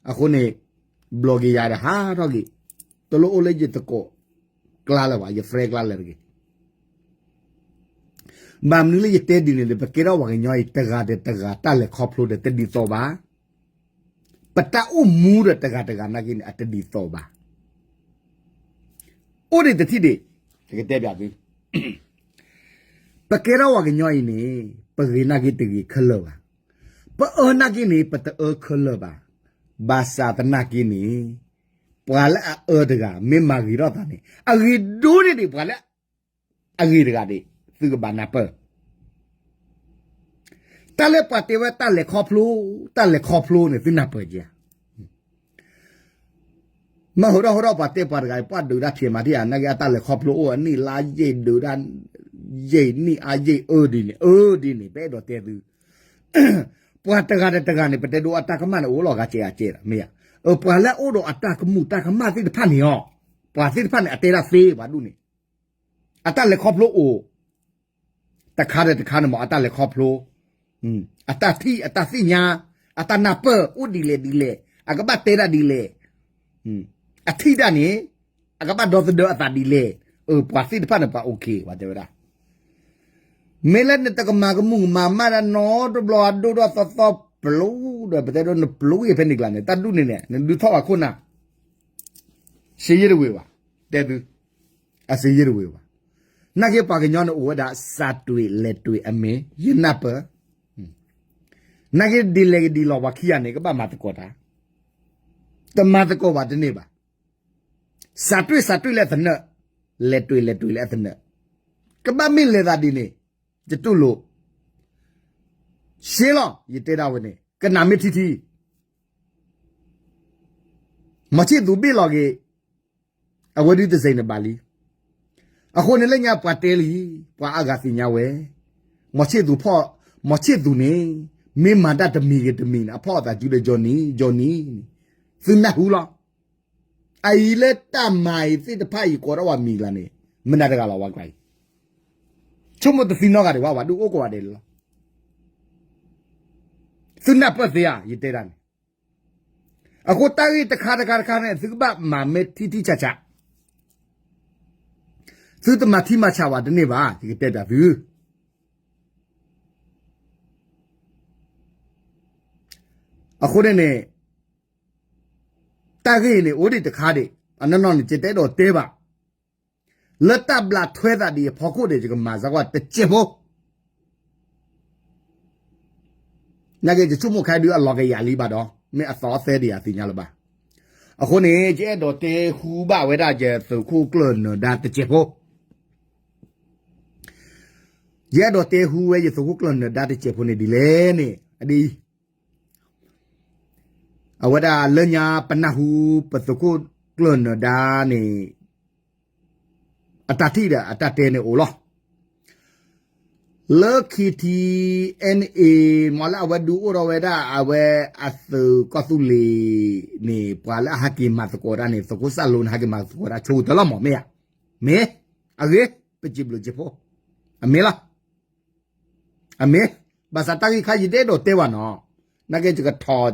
အဃိန့ၣ်, ဘျီက့ၤယၤဒီးဟးထီၣ်က့ၤ, တလိၣ်အိၣ်လၢယသကိး ယတကျါလၢၤဘၣ်, ယ friend ကျါလၢၤတဂ့ၤ. ဘၣ်မနုၤလၢယတဲဒ်န့ၣ်ဒီး ပကဲထီၣ်ပှၤကညီအံၤ တဂၤဒီးတဂၤ တၢ်လဲၤခီဖျိဒီးတဒ်သိးဘၣ်. ပတၢ်အိၣ်မူဒီးတဂၤတဂၤနာ်က့န့ၣ် အတဒ်သိးဘၣ်. အိၣ်ဒံးတထံၣ်ဒံး, ယကတဲဘၣ်သု, ပကဲထီၣ်ပှၤကညီအံၤန့ၣ် ပဂ့ၤနာ်က့တဂ့ၤခဲလၢာ်ဘၣ်. ပအၢနာ်က့န့ၣ် ပတအၢခဲလၢာ်ဘၣ်. ဘၣ်ဆၣ်သနာ်က့န့ၣ် ပှၤလၢအအၢတဂၤ မ့ၢ်မၤဂ့ၤထီၣ်သးန့ၣ် အဂ့ၤဒိၣ်န့ၢ်ဒံးပှၤလၢ အဂ့ၤတဂၤဒံး, သုကဘၣ်နၢ်ပၢၢ်. တၢ်လၢပှၤတဲဝဲတၢ်လဲၤခီဖျိ, တၢ်လဲၤခီဖျိန့ၣ် သုနၢ်ပၢၢ်က့ဧါ. မ့ၢ်ဟိထီၣ်ဟိထီၣ်ပှၤတဲပှၤတဂၤအံၤ ပှၤဒုးတၢ်ဖျဲးမၤထံၣ်ဧါ, နာ်က့အတၢ်လဲၤခီဖျိအိၣ်အနံၣ်လါယံာ်ဒုးတၢ်, ယံာ်နံၣ်အါယံာ်အၢဒ်န့ၣ် အၢဒ်န့ၣ် ပအဲၣ်ဒိးတဲသု ပှၤတဂၤဒီးတဂၤန့ၣ် ပတဲဒိအတၢ်ကမၣ်န့ၣ် အိၣ်လီၤဂၤစဲးဂၤစဲးဒီး မ့ၢ်ဧါ. ပှၤလၢအအိၣ်ဒီးအတၢ်ကမူၣ်တၢ်ကမၣ်သ့ၣ်တဖၣ်န့ၣ်အီၤ, ပှၤသ့ၣ်တဖၣ်န့ၣ် အတဲဒၣ်သ့ပှၤဒူၣ်န့ၣ် အတၢ်လဲၤခီဖျိအိၣ်, တခါဒီးတခါန့ၣ်မ့ၢ် အတၢ်လဲၤခီဖျိ, အတၢ်ထံၣ် အတၢ်သ့ၣ်ညါ, အတၢ်နၢ်ပၢၢ် အိၣ်ဒ်လဲၣ်ဒ်လဲၣ်, အကဘၣ်တဲဒၣ်ဒ်လဲၣ်, အထံၣ်ဒၣ်န့ၣ် အကဘၣ်ဒီသဒၢအသးဒ်လဲၣ်, အပှၤသ့ၣ်တဖၣ်န့ၣ် ပှၤ okay ပှၤတဲဝဲဒၣ် မ့ၢ်လၢနတကမၤကမူၣ်ကမၤမၣ်တၢ်နီတဘျီ အဒိၣ်ဒီးသီသီပျူၤဒီး ပတဲဒိနပျူၤအံၤဖဲန့ၣ်ကျါန့ၣ် တၢ်ဒူၣ်န့ၣ်န့ၣ် နဒုးထီၣ်ဝဲခိၣ်နၢ်, စ့ယ့ၢ်တဝ့ၤဘၣ်, တဲသု, အစ့ယ့ၢ်တဝ့ၤဘၣ်. နာ်က့ပှၤကညီန့ၣ်အိၣ်ဝဲဒၣ် စးတွ့ၤလဲၤတွ့ၤအမ့ၢ် ယနၢ်ပၢၢ်, နာ်က့ဒ်လဲၣ်ကဒ်လဲၣ်ပှၤခံဂၤန့ၣ် ကဘၣ်မၤသကိးတၢ်, တမၤသကိးဘၣ်တန့ၢ်ဘၣ်. စးတွ့ၣ်စးတွ့ၣ်လၢအသနၢၣ်, လဲၤတွ့ၤလဲၤတွ့ၤလၢအသနၢၣ်, ကဘၣ်မ့ၢ်လဲၤသးဒ်န့ၣ်, ယတူၢ်လိာ်, ရှဲလီၤ ယတဲဒၣ်ဝဲန့ၣ် ကနၣ်မ့ၢ်ထံထံ မီၤဆံၣ်သူးဘ့ၣ်လီၤက့ၤ, အဝဲဒုးတစဲးန့ၣ်ဘၣ်လံ. အဃိန့ၣ်လၢညါပှၤတဲလံ, ပှၤအါဂၤသ့ၣ်ညါဝဲ, မီၤဆံၣ်သူးဖီၣ်, မီၤဆံၣ်သူးန့ၣ်, မ့ၢ်မၤတၢ်တမံၤဂ့ၤတမံၤန့ၣ် အဖီၣ်အသးစုဒီး Johnny, Johnny, သုနၢ်ဟူလီၤ. အအံၤလၢတၢ်မၤအံၤသ့ၣ်တဖၣ်အံၤ ကိးထီၣ်ဝဲမံၤကျါန့ၣ် မနုၤတဂၤလီၤဝဲကျါအံၤ, ဆိကမိၣ်တသံနီတဂၤဒံးဘၣ် ပှၤဒုးအိၣ်ကိးဂၤဒဲးလီၤ. သုနၢ်ပၢၢ်သ့ဧါ ယတဲဒၣ်န့ၣ်, အဃိတၢ်ဂ့ၢ်တခါတခါတခါန့ၣ် သုကဘၣ်မၤမ့ၢ်ထံထံဆးဆး, သုတမၤထံမၤဆးဘၣ်တန့ၢ်ဘၣ် ယကတဲဘၣ်သု. အဃိန့ၣ်န့ၣ် တၢ်ဂ့ၢ်န့ၣ် အိၣ်ဒံးတခါဒံး, အနီၢ်နီၢ်န့ၣ် ယတအဲၣ်ဒိးတဲဘၣ်, လၢတၢ်ဘျးထွဲသးဒံးအဖီခိၣ်န့ၣ် ယကမၤစၢ်ကွၢ်တစဲးဖိ, နာ်က့ ယဆိကမိၣ်ခဲဒုးအလီၤကယၤလံဘၣ်ဒီး မ့ၢ်အသီအသဲဒံးယသ့ၣ်ညါလၢၤဘၣ်. အဃိန့ၣ် ယအဲၣ်ဒိးတဲဟူဘၣ်ဝဲဒၣ်ယသုးခိၣ်ကျၢၢ်နၢၤဒါတစဲးဖိ, ယအဲၣ်ဒိးတဲဟူဝဲယသုးခိၣ်ကျၢၢ်နၢၤဒါတစဲးဖိန့ၣ်ဒ်လဲၣ်န့ၣ် အဒ်အံၤ အဝဲဒၣ်လၢညါပနၢ်ဟူ ပသုးခိၣ်ကျၢၢ်နၢၤဒါန့ၣ် အတၢ်ထံၣ်ဒီးအတၢ်တဲန့ၣ်အိၣ်လီၤ. လၢ KTNA မ်လၢအဝဲဒုးအိၣ်ထီၣ်ဝဲဒၣ်အဝဲအသုးကီၢ်သူလ့ၤန့ၣ် ပှၤလၢအဟဲက့ၤမၤသကိးတၢ်န့ၣ် သုးခိၣ်စၣ်လိန့ၣ် ဟဲက့ၤမၤသကိးတၢ်ဆိတလီၤမး မ့ၢ်ဧါ. မ့ၢ်, အဂ့ၤ, ပစံးဘျုးစံးဖှိၣ်, အမ့ၢ်လီၤ. အမ့ၢ်, ဘၣ်ဆၣ်တၢ်ဂ့ၢ်ခါယတအဲၣ်ဒိးတဲဘၣ်နီၤ, နာ်က့ ယကထီၣ်,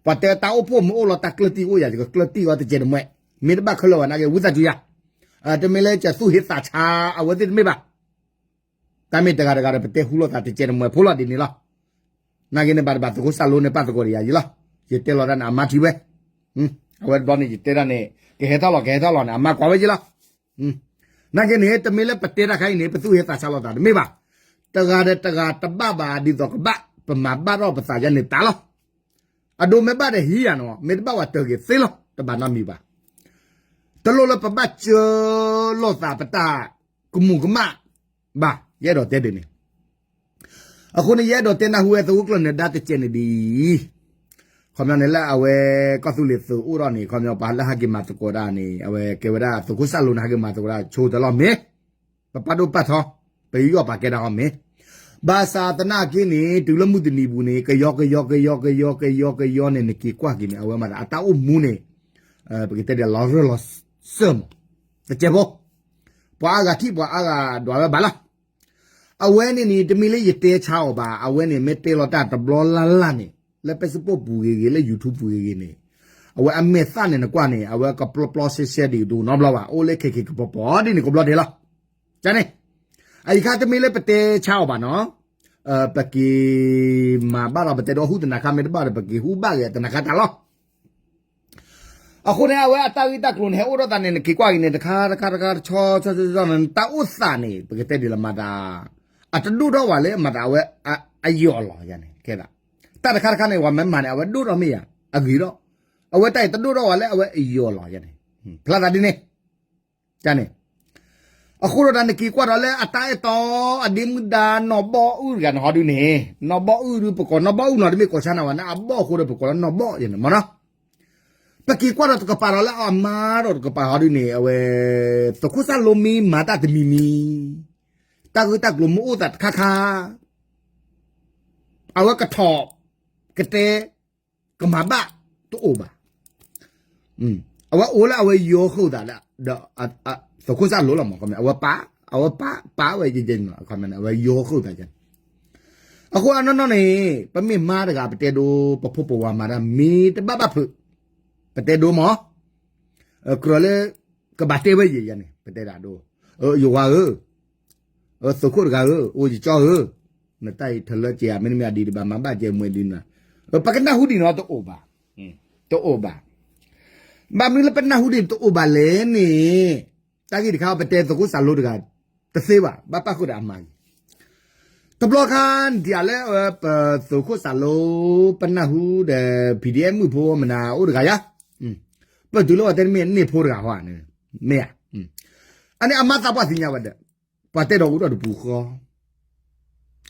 ပှၤတဲတၢ်အိၣ်ဖှိၣ်မ့ၢ်အိၣ်လီၤတၢ်ကျၢၢ်တံၢ်အိၣ်ယၤ ယကကျၢၢ်တံၢ်အီၤတစဲးတမှဲ, မ့ၢ်တဘၣ်ခဲလၢာ်ဘၣ်နာ်က့ ဝံသးစူၤယၤ, တမ့ၢ်လၢယသူၣ်ဟ့သးဆါအဝဲသ့ၣ်တမ့ၢ်ဘၣ်. တၢ်မ့ၢ်တဂၤတဂၤဒီးပတဲဟူလိာ်သးတစဲးတမှဲဖိလီၤဒ်န့ၣ်လီၤ. နာ်က့န့ၣ်ဘၣ်တဘၣ်သုးခိၣ်စၣ်လိန့ၣ် ပာ်သကိးဒီးယၤယံၤလီၤ. ယတဲလီၤတၢ်န့ၣ် အမါထံဝဲ, အဝဲတဘျီန့ၣ် ယတဲတၢ်န့ၣ် ကဟဲထီၣ်လီၤ ကဟဲထီၣ်လီၤန့ၣ် အမါကွၢ်ဝဲယံၤလီၤ. နာ်က့န့ၣ် တမ့ၢ်လၢပတဲတၢ်ခါအံၤန့ၣ် ပသူၣ်ဟ့သးဆါလိာ်သးတမ့ၢ်ဘၣ်. တဂၤဒီးတဂၤတဘၣ်ဘၣ်ဒ်သိးကဘၣ် ပမၤဘၣ်ထီၣ်ပသးယါန့ၣ်တၢ်လီၤ. အဒိမ့ၢ်ဘၣ်ဒီးဟံးယၤနီၤ မ့ၢ်တဘၣ်ဝဲတၢ်ဂ့ၤသ့လီၤ တဘၣ်နီတမံၤဘၣ်. တလိၣ်လၢပဘၣ်စၢၤလိာ်သးပတၢ်ကမူၤကမၣ်ဘၣ် ယအဲၣ်ဒိးတဲဒ်န့ၣ်. အဃိန့ၣ် ယအဲၣ်ဒိးတဲနၢ်ဟူဝဲသုးခိၣ်ကျၢၢ်နၢၤဒါတစဲးန့ၣ်ဒ်အံၤ, ခီပညီန့ၣ်လၢအဝဲကီၢ်သူလ့ၤသုးအိၣ်ထီၣ်န့ၣ် ခီပညီပှၤလၢဟဲက့ၤမၤသကိးတၢ်န့ၣ် အဝဲကဲဝဲဒၣ်သုးခိၣ်စၣ်လိန့ၣ် ဟဲက့ၤမၤသကိးတၢ်ဆိတလီၤမ့ၢ်, ပပာ်ဒိၣ်ပာ်ထီ, ပယူးယီၣ်ပာ်ကဲတၢ်အီၤမ့ၢ်, ဘၣ်ဆၣ်သနာ်က့န့ၣ် တုၤလၢမုၢ်တနံၤပူၤန့ၣ် ကယီကယီကယီကယီကယီကယီန့ၣ် နက့ၤကွၢ်က့ၤန့ၣ် အဝဲမၤသးအတၢ်အိၣ်မူန့ၣ် ပကတဲဒ်လီၤရၢၢ်လီၤစၢၢ်မး, တစဲးဖိ, ပှၤအါဂၤထံၣ်ပှၤအါဂၤဒွးဝဲဘၣ်လီၤ. အဝဲန့ၣ်န့ၣ် တမ့ၢ်လၢယတဲဆါအီၤဘၣ်, အဝဲန့ၣ်မ့ၢ်တဲလီၤတၢ်တဘျီလၢ်လၢ်န့ၣ် လၢ Facebook ပူၤဂ့ၤဂ့ၤ လၢ YouTube ပူၤဂ့ၤဂ့ၤန့ၣ်, အဝဲအမဲာ်သၣ်န့ၣ်နကွၢ်န့ၣ် အဝဲကပျီပျီစဲစဲဒ်တအိၣ်နီတဘျီဘၣ်, အိၣ်လၢခဲခဲကပီၤပီၤဒ်န့ၣ်ကဘျီဒဲးလီၤ. န့ၣ် အအံၤခါတမ့ၢ်လၢပတဲဆါအီၤဘၣ်နီၤ, ပက့ၤမၤဘၣ်ဒီးပတဲဒိးဟူသနာ်ခါမ့ၢ်တဘၣ်ဒီး ပက့ၤဟူဘၣ်ဂ့ၤသနာ်ခါတၢ်လီၤ. အဃိန့ၣ် အဝဲအတၢ်ဂ့ၢ်တၢ်ကျိၤန့ၣ် ဟဲအိၣ်ဒီးသးန့ၣ် နက့ၤကွၢ်က့ၤန့ၣ် တခါတခါတခါ တဆီဆီဆီဆီန့ၣ် တၢ်အိၣ်သးန့ၣ် ပကတဲဒ်လဲၣ်မၤသး အတဒိၣ်ထီၣ်ဝဲလၢမၤသးအဝဲ အယီၤလီၤယၤန့ၣ် ကဲသး တၢ်တခါတခါန့ၣ် ပှၤမ့ၢ်မၤန့ၣ် အဝဲဒိၣ်ထီၣ်မ့ၢ်ယၤ အဂ့ၤထီၣ်, အဝဲတၢ်အံၤတဒိၣ်ထီၣ်ဝဲလၢအဝဲအယီၤလီၤယၤန့ၣ် ဖျါသးဒ်န့ၣ် န့ၣ် အဃိဒီးနက့ၤကွၢ်ဒီးလၢအတၢ်အဲၣ်တီ အဒ့မုၣ်ဒါနီၢ်ဘီၣ်အုၣ်တဂၤန့ၣ် ဟီဒုန့ၣ် နီၢ်ဘီၣ်အုၣ်ဒု ပကိးနီၢ်ဘီၣ်အုၣ်နီၤ တမ့ၢ်ကိးဆါန့ၣ်ဝဲန့ၣ် အဘီၣ်အဃိဒီး ပကိးလၢနီၢ်ဘီၣ်ယၤန့ၣ်မ့ၢ်နီၤ. ပက့ၤကွၢ်ဒီးတကပၤဒီးလၢအမါဒီးတကပၤဟီဒုန့ၣ် အဝဲ သုးခိၣ်စၢ်လိမ့ၢ်မၤတၢ်တမံၤမံၤ တၢ်ဂ့ၢ်တၢ်ကျိၤမ့ၢ်အိၣ်သးတခါခါ အဝဲကထီၣ် ကတဲ ကမၤဘၣ်တအိၣ်ဘၣ်. အဝဲအိၣ်လၢအဝဲယီၤဃုာ်သးဒီး သုးခိၣ်စၢ်လိလီၤမး ခီမ့ၢ် အဝဲပာ် အဝဲပာ် ပာ်ဝဲယဲန့ၣ်လီၤ ခီမ့ၢ်န့ၣ် အဝဲယီၤဃုာ်သးယဲန့ၣ်. အဃိအနီၢ်နီၢ်န့ၣ် ပမ့ၢ်မါတဂၤ ပတဲဒိ ပဖိပဝၤမၤတၢ်မ့ၢ်တဘၣ်ဘၣ်ဖုး ပတဲဒိမး ကြၢးလၢ ကဘၣ်တဲဝဲယဲယဲန့ၣ် ပတဲဒၣ်ဒိ ယဝၤဧၢ သုးခိၣ်တဂၤဧၢ အိၣ်ယကၠီဧၢ, နတၢ်အံၤထလၢကဲဧါ မ့တမ့ၢ်အဒံးတဘၣ်မၤဘၣ်ကဲမွဲဒ်န့ၣ်, ပကနၢ်ဟူဒ်န့ၣ်တအိၣ်ဘၣ်, တအိၣ်ဘၣ်. ဘၣ်မနုၤလၢပနၢ်ဟူဒ်န့ၣ်တအိၣ်ဘၣ်လဲၣ်န့ၣ်, တၢ်ဂ့ၢ်တခါပတဲသုးခိၣ်စၢ်လိတဂၤ တသ့ဘၣ် ဘၣ်ပၣ်ဃုာ်ဒီးအမါဂ့ၤ တဘျီခါ နထံၣ်ဧါလၢပသုးခိၣ်စၢ်လိ ပနၢ်ဟူဒီး PDF မုၣ်ဖိမနၤအိၣ်တဂၤယါ, ပတုၤလၢပှၤတဲတမ့ၢ်န့ၢ်ဖိတဂၤဟီန့ၣ်, မ့ၢ်ဧါ, အန့ၣ်အမါသးပှၢ်သ့ၣ်ညါဝဲဒီး, ပှၤတဲဒီးအိၣ်ဒီးတပူၤဃီ,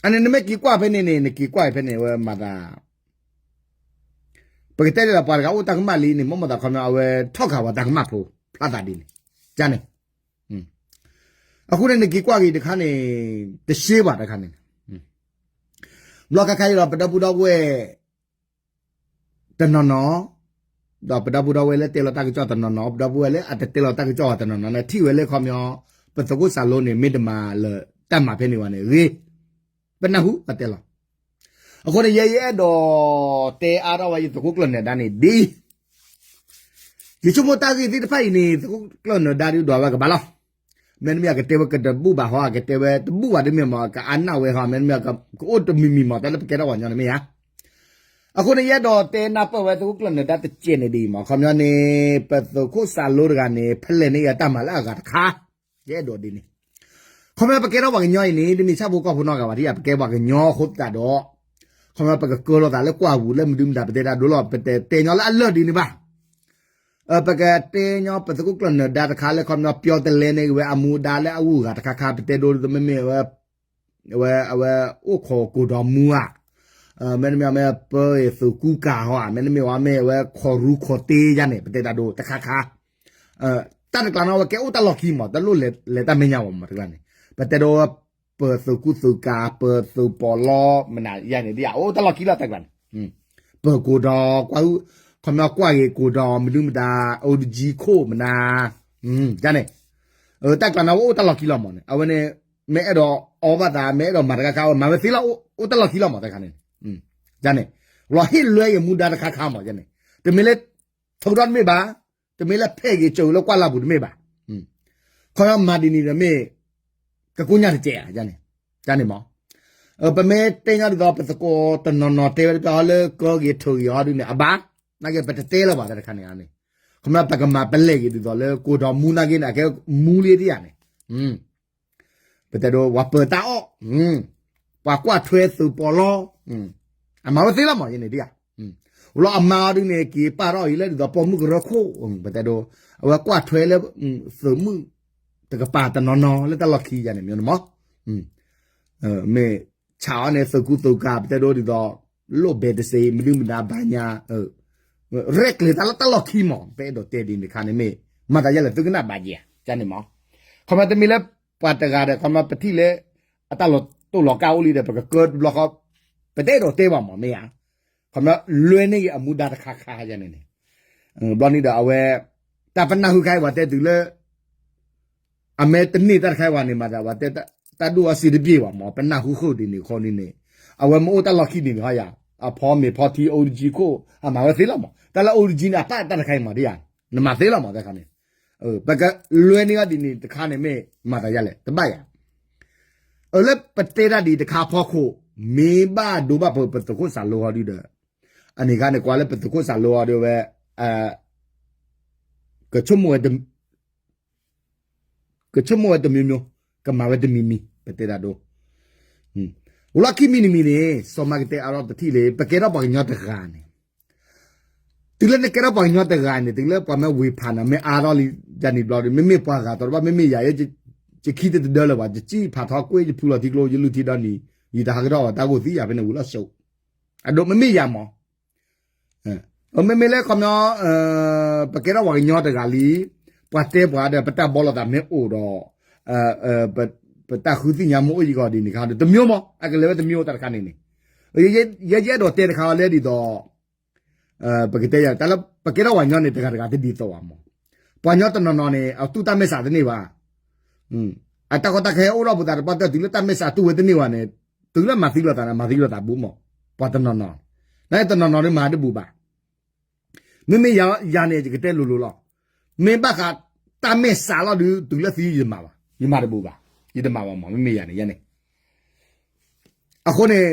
အန့ၣ်နမ့ၢ်က့ၤကွၢ်ဖဲန့ၣ်န့ၣ် နက့ၤကွၢ်ဖဲန့ၣ်ဝဲမၤသး ပကတဲလၢပှၤတဂၤအိၣ်တၢ်ကမၣ်လံန့ၣ် မ့ၢ်မ့ၢ်သးခီမ့ၢ်အဝဲထီၣ်ခးပှၤတၢ်ကမၣ်ဖိ ဖျါသးဒ်န့ၣ်, န့ၣ်, အဃိန့ၣ်နက့ၤကွၢ်က့ၤတခါန့ၣ်, တရှဲဘၣ်တခါန့ၣ်, ဘျီခါခါအံၤဒီးပဒီပုၢ်ဒီဝဲၢ် တနီၤနီၤ, ဒီးပဒီပုၢ်ဒီဝဲၢ်လၢတဲလီၤတၢ်ကစီၣ်တနီၤနီၤ ပဒီပုၢ်ဝဲၢ်လၢအတတဲလီၤတၢ်ကစီၣ်တနီၤနီၤန့ၣ် ထံၣ်ဝဲလၢခီမ့ၢ်, ပသုးခိၣ်စၢ်လိန့ၣ် မ့ၢ်တမၤလၢတၢ်မၤဖဲန့ၣ်ဝဲန့ၣ်ဂ့ၤ, ပနၢ်ဟူပတဲလီၤ အဃိန့ၣ် ယဲယအဲၣ်ဒိးတဲအါထီၣ်ဝဲယသုးခိၣ်ကျၢၢ်နၢၤဒါန့ၣ်ဒ်အံၤ, ယဆိကမိၣ်တၢ်ဂ့ၢ်သ့ၣ်တဖၣ်အံၤန့ၣ် သုးခိၣ်ကျၢၢ်နၢၤဒါဒုးဒွးဝဲကဘၣ်လီၤ. မ့တမ့ၢ်အကတဲဝဲကတဘူၣ်ဘၣ်ဟီ အကတဲဝဲတဘူၣ်ဘၣ်တမ့ၢ်မ့ၢ် ကအါနၢ်ဝဲဟီ မ့တမ့ၢ်အကအိၣ်တမံၤမံၤမ့ၢ် တၢ်လၢပကဲထီၣ်ပှၤကညီန့ၣ်မ့ၢ်ဧါ. အဃိန့ၣ် ယအဲၣ်ဒိးတဲနၢ်ပၢၢ်ဝဲသုးခိၣ်ကျၢၢ်နၢၤဒါတစဲးန့ၣ်ဒ်အံၤမ့ၢ် ခီပညီန့ၣ် ပသုးခိၣ်စၢ်လိတဂၤန့ၣ် ဖဲလဲၣ်န့ၣ်အတၢ်မၤလၢအဂၤတခါ, ယအဲၣ်ဒိးဒ်န့ၣ် ခီပညီပကဲထီၣ်ပှၤကညီအံၤန့ၣ် တမ့ၢ်ဆၣ်ဖိကီၢ်ဖိနီတဂၤဘၣ် ဒ်ယၤ ပကဲပှၤကညီအဃိသတးဒီး ခီပညီပကကၢလီၤသးလၢကွၢ်ပူၤလၢမနုၤမတၤ ပတဲတၢ်ဒိလီၤပတဲတဲညီလၢအလၢၢ်ဒ်န့ၣ်ဘၣ်. ပကတဲညီပသုးခိၣ်ကျၢၢ်နၢၤဒါတခါလၢခီပညီပျီတလဲန့ၣ် ဝဲအမူဒါလၢအဂုၤအဂၤတခါခါ ပတဲဒိမ့မ့ၢ်ဝဲ အဝဲအိၣ်ခိးကိၢ်ဒီးမူဧါ, မ့တမ့ၢ်မ့ၢ်ပၢအသုးကူကၤဟီဧါ မ့တမ့ၢ်ဝဲမ့ၢ်ဝဲခိးရူခိးတ့ယါန့ၣ် ပတဲတၢ်ဒိတခါခါ တၢ်တကျးနီၣ်ဝဲကဲအိၣ်တၢ်လီၢ်ခံမး တလိၣ်လဲၤတၢ်မဲာ်ညါဝဲမးတကျါန့ၣ် ပတဲဒိ ပသုးကူသုးကၤ ပသုးပီးလီမနုၤယါန့ၣ် ဒ်ယၤအိၣ်တၢ်လီၢ်ခံလီၤတၢ်ကျးန့ၣ် ပကိၢ်ဒီးကွၢ်ဟု ခီပညီကွၢ်က့ၤကိၢ်ဒီးမနုၤမတၤ အိၣ်တကံခိၣ်မနုၤ ယါန့ၣ် တၢ်ကျးနီၣ်ဝဲအိၣ်တၢ်လီၢ်ခံလီၤမးန့ၣ် အဝဲန့ၣ် မ့ၢ်အဲၣ်ဒိးအီဘၣ်သး မ့ၢ်အဲၣ်ဒိးမၤတခါခါ မၤဝဲသ့လီၤ အိၣ်တၢ်လီၢ်ခံလီၤမးတခါန့ၣ် ယါန့ၣ် လီၤဟ့ၣ်လွဲက့ၤမူဒါတခါခါမး ယါန့ၣ် တမ့ၢ်လၢ ထုးထီၣ်တမ့ၢ်ဘၣ်, တမ့ၢ်လၢဖဲးက့ၤကၠိလၢကွၢ်လၢ်ပူၤတမ့ၢ်ဘၣ်. ခီပညီမၤဒ်န့ၣ်ဒီးမ့ၢ် ကကိညၢ်တကဲးဧါ ယါန့ၣ် ယါန့ၣ်မး ပမ့ၢ်တဲညီဒ်သိး ပသကိးတနီၤနီၤတဲဝဲတပျၢ်ဟီလၢကၢက့ၤထုးက့ၤဟီဒ်န့ၣ် အဘၣ်, နာ်က့ပတတဲလၢၤဘၣ်တခါန့ၣ်န့ၣ်, ခီပညီပကမၤပလဲၢ်က့ၤဒ်သိးလၢကိၢ်ဒီးမူနာ်က့န့ၣ် အကဲမူလံဒ်ယါန့ၣ် ပတဲဒိ ပှၤပၢတၢ်အီၣ်, ပှၤကွၢ်ထွဲသုးပီးလီ, အမၤဝဲသ့လီၤမး ယါန့ၣ်ဒ်ယါ, လီၤအမါအီၤဒ်န့ၣ် က့ၤပာ်ထီၣ်အံၤလၢဒ်သိးပိာ်မုၣ်ကရၢခိၣ်, ပတဲဒိ အဝဲကွၢ်ထွဲလၢ သုးမုၣ် တကပၤတနီၤနီၤလၢတၢ်လီၢ်ခံယါန့ၣ်မ့ၢ်န့ၣ်မး, မ့ၢ်ဆးအီၤန့ၣ် သုးကူသုးကၤ ပတဲဒိဒ်သိး လိၣ်ဘဲတစ့ မနုၤမတၤဘၣ်ညါ ရဲၣ်ကျဲၤတၢ်လၢတၢ်လီၢ်ခံမး ပအဲၣ်ဒိးတဲဒ်န့ၣ်တခါန့ၣ်မ့ၢ် မၤသးယါလဲၣ်သုကနၣ်ဘၣ်က့ၤဧါ ယါန့ၣ်မး, ခီပညီတမ့ၢ်လၢ ပှၤတဂၤဒီး ခီပညီပထံၣ်လၢ အတၢ်လီၤတိၢ်လီၤကါအိၣ်လံဒီး ပကကၢတဘျီဃီ ပတအဲၣ်ဒိးတဲဘၣ်မး မ့ၢ်ဧါ, ခီပညီလွဲန့ၢ်က့ၤအမူဒါတခါခါယါန့ၣ်န့ၣ်, ဘျီန့ၣ်ဒီးအဝဲ တၢ်ပနၢ်ဟူခါအံၤပှၤတဲတုၤလၢ အမ့ၢ်တန့ၢ်တၢ်တခါအံၤဝဲန့ၣ်မး တၢ်ပှၤတဲ တၢ်ဒိၣ်အစ့တဘ့ၣ်ဘၣ်မး ပနၢ်ဟူဃုာ်ဒ်န့ၣ်ခီဒ်န့ၣ်, အဝဲမ့ၢ်အိၣ်တၢ်လီၢ်ခံန့ၣ်န့ၣ်ဟီယါ အဖီမ့ၤဖီထံ အိၣ်တကံခိၣ် အမၤဝဲသ့လီၤမး. တၢ်လၢအိၣ်တကံန့ၣ် အပၣ်တၢ်တခါအံၤမးဒ်ယၤ နမၤသ့လီၤမးတခါန့ၣ်. ပကလွဲန့ၢ်အီၤဒ်န့ၣ်တခါန့ၣ် မ့ၢ်မၤသးယၤလဲၣ် တဘၣ်ယၤ. အလၢပတဲတၢ်ဒ်တခါအဖီခိၣ် မ့ၢ်ဘၣ်ဒိဘၣ်ပှၤပသုးခိၣ်စးလိအီၤဒုဒီး အန့ၣ်ခါန့ၣ် ကွၢ်လၢပသုးခိၣ်စးလိအီၤဒုဝဲ ကဆိကမိၣ်ဝဲ ကဆိကမိၣ်ဝဲတမံၤမံၤ ကမၤဝဲတမံၤမံၤ ပတဲတၢ်ဒိ လီၢ်ခံမံၤတမံၤန့ၣ် စီၤမၤကတဲအါထီၣ်တထံၣ်လံ ပကဲထီၣ်ပှၤကညီတဂၤန့ၣ် တုၤလၢနကဲထီၣ်ပှၤကညီတဂၤန့ၣ် တုၤလၢပှၤမ့ၢ်ဝ့ၤဖးနၤ မ့ၢ်အါထီၣ်လံ ယၤန့ၣ်ဘျီဒီး မ့မ့ၢ်ပှၤဂၤတဘၣ် မ့မ့ၢ်ယၤ ယခံတတဒၢလၢၤဘၣ် ယစံၣ်ဖးထီကွ့ၢ် ယဖုလီၤထံကျိ ယလုၢ်ထံဒီနံၤ ယတဟးကထီၣ်ဘၣ် တၢ်ဂိၢ်သံယၤဖဲန့ၣ်ဝံၤလီၤစိး အဒိ မ့မ့ၢ်ယၤမး မ့မ့ၢ်လၢခီပညီ ပကဲထီၣ်ပှၤကညီတဂၤလံ ပှၤတဲပှၤဒီး ပတၢ်ဘီလိာ်သးမ့ၢ်အိၣ်ဒီး ပတၢ်ဃုသ့ၣ်ညါမ့ၢ်အိၣ်ယံာ်ကီးဒ်န့ၣ်ခါဒီး တမံၤမး အကလဲၤဝဲတမံၤအိၣ်တၢ်တခါန့ၣ်န့ၣ် ယဲယအဲၣ်ဒိးတဲတခါအီၤလၢဒ်သိး ပကတဲယၤ တၢ်လၢပကဲထီၣ်ပှၤကညီန့ၣ် တဂၤတဂၤတဒ်သိးဘၣ်မး ပှၤကညီတနီၤနီၤန့ၣ် အတူၢ်တၢ်မဲာ်ဆှးတန့ၢ်ဘၣ် အတၢ်ကီတၢ်ခဲအိၣ်ဒီးပသးတပှၢ်တၢၢ် တုၤလၢတၢ်မဲာ်ဆှးတူၢ်ဝဲတန့ၢ်ဘၣ်န့ၣ် တုၤလၢမၤသံလိာ်သးန့ၣ် မၤသံလိာ်သးဘူးမး ပှၤတနီၤနီၤ နတနီၤနီၤဒ်မၤတဘူးဘၣ် မ့မ့ၢ်ယၤန့ၣ် ယကတဲလိၤလိၤလီၤ မ့ၢ်ဘၣ်ဃးတၢ်မဲာ်ဆှးလီၤဒုး တုၤလၢသံယမၤဘၣ် ယမၤတဘူးဘၣ် ယတမၤဘၣ်မး မ့မ့ၢ်ယၤန့ၣ် ယဲန့ၣ် အဃိန့ၣ်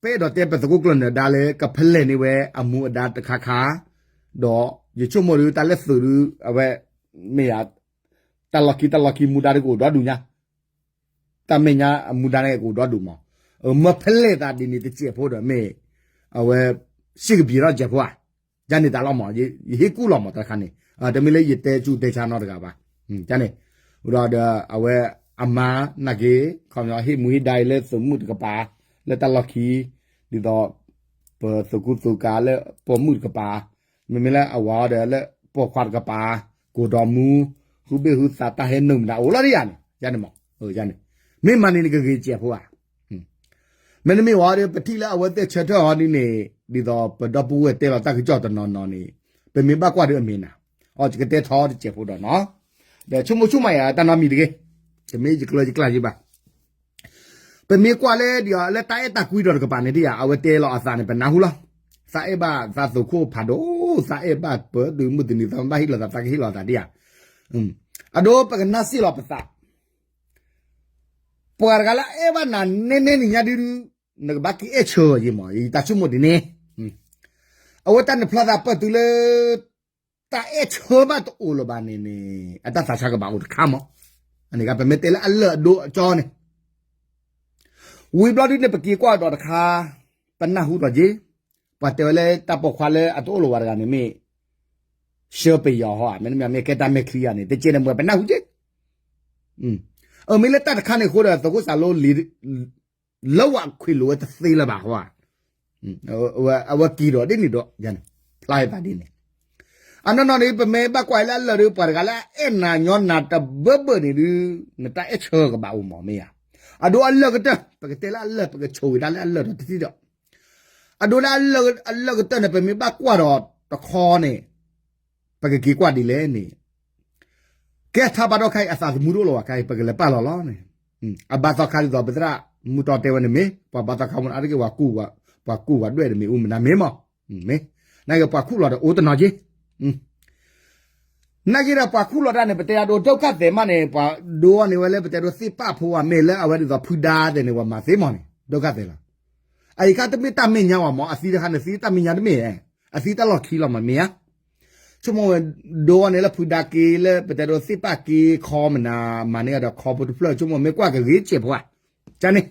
ပအဲၣ်ဒိးတဲပသုးခိၣ်ကျၢၢ်နၢၤဒါလၢ ကဖဲလဲၣ်န့ၢ်ဝဲအမူအဒါတခါခါ ဒီးယဆိကမိၣ်ဒုး တၢ်လၢသုးဒုး အဝဲ မ့ၢ်ယၤ တၢ်လီၢ်ခံတၢ်လီၢ်ခံမူဒါတကအိၣ်ဒီဒူၣ်ညါ တၢ်မဲာ်ညါအမူဒါန့ၣ်ကအိၣ်ဒီဒူၣ်မး မ့ၢ်ဖဲလဲၣ်သးဒ်န့ၣ်တစဲးဖိဒီးမ့ၢ် အဝဲ စံးကပံၤထီၣ်စဲးဖိဧါ ယန့ၣ်တၢ်လီၤမး ယဟ့ၣ်ကူၣ်လီၤမးတၢ်တခါန့ၣ် တမ့ၢ်လၢယတဲဆူၣ်တဲဆါနီတဂၤဘၣ် န့ၣ် ဒီးအဝဲအမါနာ်က့ၤ ခီပညီဟ့ၣ်မူဟ့ၣ်ဒါအံၤလၢသုးမုၢ်တကပၤ လၢတၢ်လီၢ်ခံ ဒ်သိး ပသုးကူသုးကၤလၢပိာ်မုၣ်တကပၤ မ့မ့ၢ်လၢအဝၤအီၤဒီးလၢပိာ်ခွါတကပၤ ကိၢ်ဒီးမူ ဟုဘ့ၣ်ဟုသးတၢ်ဟဲနုာ်မတၤအိၣ်လီၤဒ်ယၤန့ၣ် ယန့ၣ်မး ယန့ၣ် မ့ၢ်မၤန့ၣ်နကဂ့ၤစဲးဖိဧါ မ့တမ့ၢ်ဝဲဒီး ပထံၣ်လၢအဝဲသ့ၣ်ဆၢထၢၣ်အီၤဒ်န့ၣ် ဒ်သိးပဒီပုၢ်ဝဲၢ်တဲလီၤတၢ်ကစီၣ်တနီၤနီၤန့ၣ် ပမ့ၢ်ဘၣ်ကွၢ်ဒီးအမ့ၢ်နၤ အီၤယကတဲထီတစဲးဖိဒီးနီၤ ဒီးဆိကမိၣ်ဆိကမးယၤတၢ်နီတမံၤတဂ့ၤ တမ့ၢ်ယကျၢၤယကျါယဘၣ် ပမ့ၢ်ကွၢ်လၢဒ်အီၤလၢတၢ်အဲၣ်တၢ်ကွံဒီးတကပၤန့ၣ်ဒ်ယၤ အဝဲတဲလီၤအသးန့ၣ် ပနၢ်ဟူလီၤ သးအဲၣ်ဘၣ်သးသုးခိၣ်ဖးဒိၣ် သးအဲၣ်ဘၣ်ပၢၤတုၤမုၢ်တနံၤ သးမ့ၢ်ဘၣ်ဟ့ၣ်လီၤသး သးကဟ့ၣ်လီၤသးဒ်ယၤ အဒိပကနၢ်စ့ၢ်လီၤပသး ပှၤတဂၤလၢအအဲၣ်ဘၣ်နၤနဲနဲနံၤညါဒုဒု နကဘၣ်က့ၤအဲၣ်ဆၢယံၤမး ယတၢ်ဆိကမိၣ်ဒ်န့ၣ် အဝဲတၢ်နဖျါသးပၢၢ်တုၤလၢ တၢ်အဲၣ်ဆၢဘၣ်တအိၣ်လၢၤဘၣ်န့ၣ်န့ၣ် အတၢ်သးဆါကဘၣ်အိၣ်တခါမး အန့ၣ်ပမ့ၢ်တဲလၢအလၢၢ်အဒိအကၠီန့ၣ် ဝံၤဘျီဒုန့ၣ် ပက့ၤကွၢ်ဒီးတခါ ပနၢ်ဟူဒီးက့ၤ ပှၤတဲဝဲလၢတၢ်ပိာ်ခွါလၢအတအိၣ်လၢၤဝဲတဂၤန့ၣ်မ့ၢ် ဆှၢပယီၤဟီဧါ မ့တမ့ၢ်မ့ၢ်ကဲတၢ်မဲာ်ချံဧါန့ၣ် တကဲန့ၣ်မ့ၢ်ပနၢ်ဟူက့ၤ အမ့ၢ်လၢတၢ်တခါန့ၣ်အဃိဒီး သုးခိၣ်စးလိလံ လၢဝဲခွံးလိာ်ဝဲတသ့လၢၤဘၣ်ဟီဧါ အဝဲက့ၤဒီးဒ်န့ၣ်ဒီး ဖျါယသးဒ်န့ၣ် အနီၢ်နီၢ်န့ၣ် ပမ့ၢ်ဘၣ်ကွၢ်လၢအလၢၢ်ဒီး ပှၤတဂၤလၢအအဲၣ်နၤညီနၤတဘၢဘၢန့ၣ်ဒု နတၢ်အဲၣ်ဆၢကဘၣ်အိၣ်မးမ့ၢ်ဧါ အဒိအလၢၢ်ကတၢၢ် ပကတဲလၢအလၢၢ် ပကဆိၣ်ဂ့ၤဒၣ်လၢအလၢၢ်ဒီးတထံၣ်ဒီး အဒိလၢအလၢၢ်ကတၢၢ်န့ၣ် ပမ့ၢ်ဘၣ်ကွၢ်ဒီးတခီန့ၣ် ပကက့ၤကွၢ်ဒ်လဲၣ်န့ၣ် ကဲထါဘၣ်ဒီးခါအံၤ အသးသမူတအိၣ်လၢၤဘၣ်ခါအံၤ ပကလဲၤပာ်လီၤလီၤန့ၣ် အဘါသီခါဒ်သိး ပသရၣ်မုၢ်တီတဲဝဲန့ၣ်မ့ၢ် ပှၤဘါသီခါမ့ၢ်အါတက့ၢ် ပှၤကူၣ်ဝဲဒွဲၣ်တမ့ၢ်အူမနၤမ့ၢ်မး မ့ၢ် နာ်က့ပှၤခူၣ်လီၤဒီးအိၣ်တနီၤက့ နာ်က့ဒီးပှၤခူၣ်လီၤတၢ်န့ၣ် ပတဲအဒိ ဒုက္ခသည်မးန့ၣ် ပှၤဒိအီၤန့ၢ်ဝဲလၢပတဲဒိသ့ၣ်ပာ်ဖိဝဲမ့ၢ်လၢအဝဲဒ်သိးဖုဒါသ့ၣ်န့ၣ် ပှၤမၤသ့မးန့ၣ် ဒုက္ခသည်လီၤ အအံၤခါတမ့ၢ်တၢ်မဲာ်ညါဝဲမး အသံတခါန့ၣ် သံတၢ်မဲာ်ညါတမ့ၢ် အသံတၢ်လီၢ်ခံလီၤမးမ့ၢ်ဧါ ဆိကမိၣ်ဝဲ ဒိအီၤန့ၢ်လၢဖုဒါက့ၤလၢပတဲဒိသ့ၣ်ပာ်က့ၤခီမနၤ မၤန့ၢ်အဒီးခီဖိတဖျၢၣ် ဆိကမိၣ်မ့ၢ်ကွၢ်ကဂ့ၤစဲးဖိဧါ ကန့ၣ်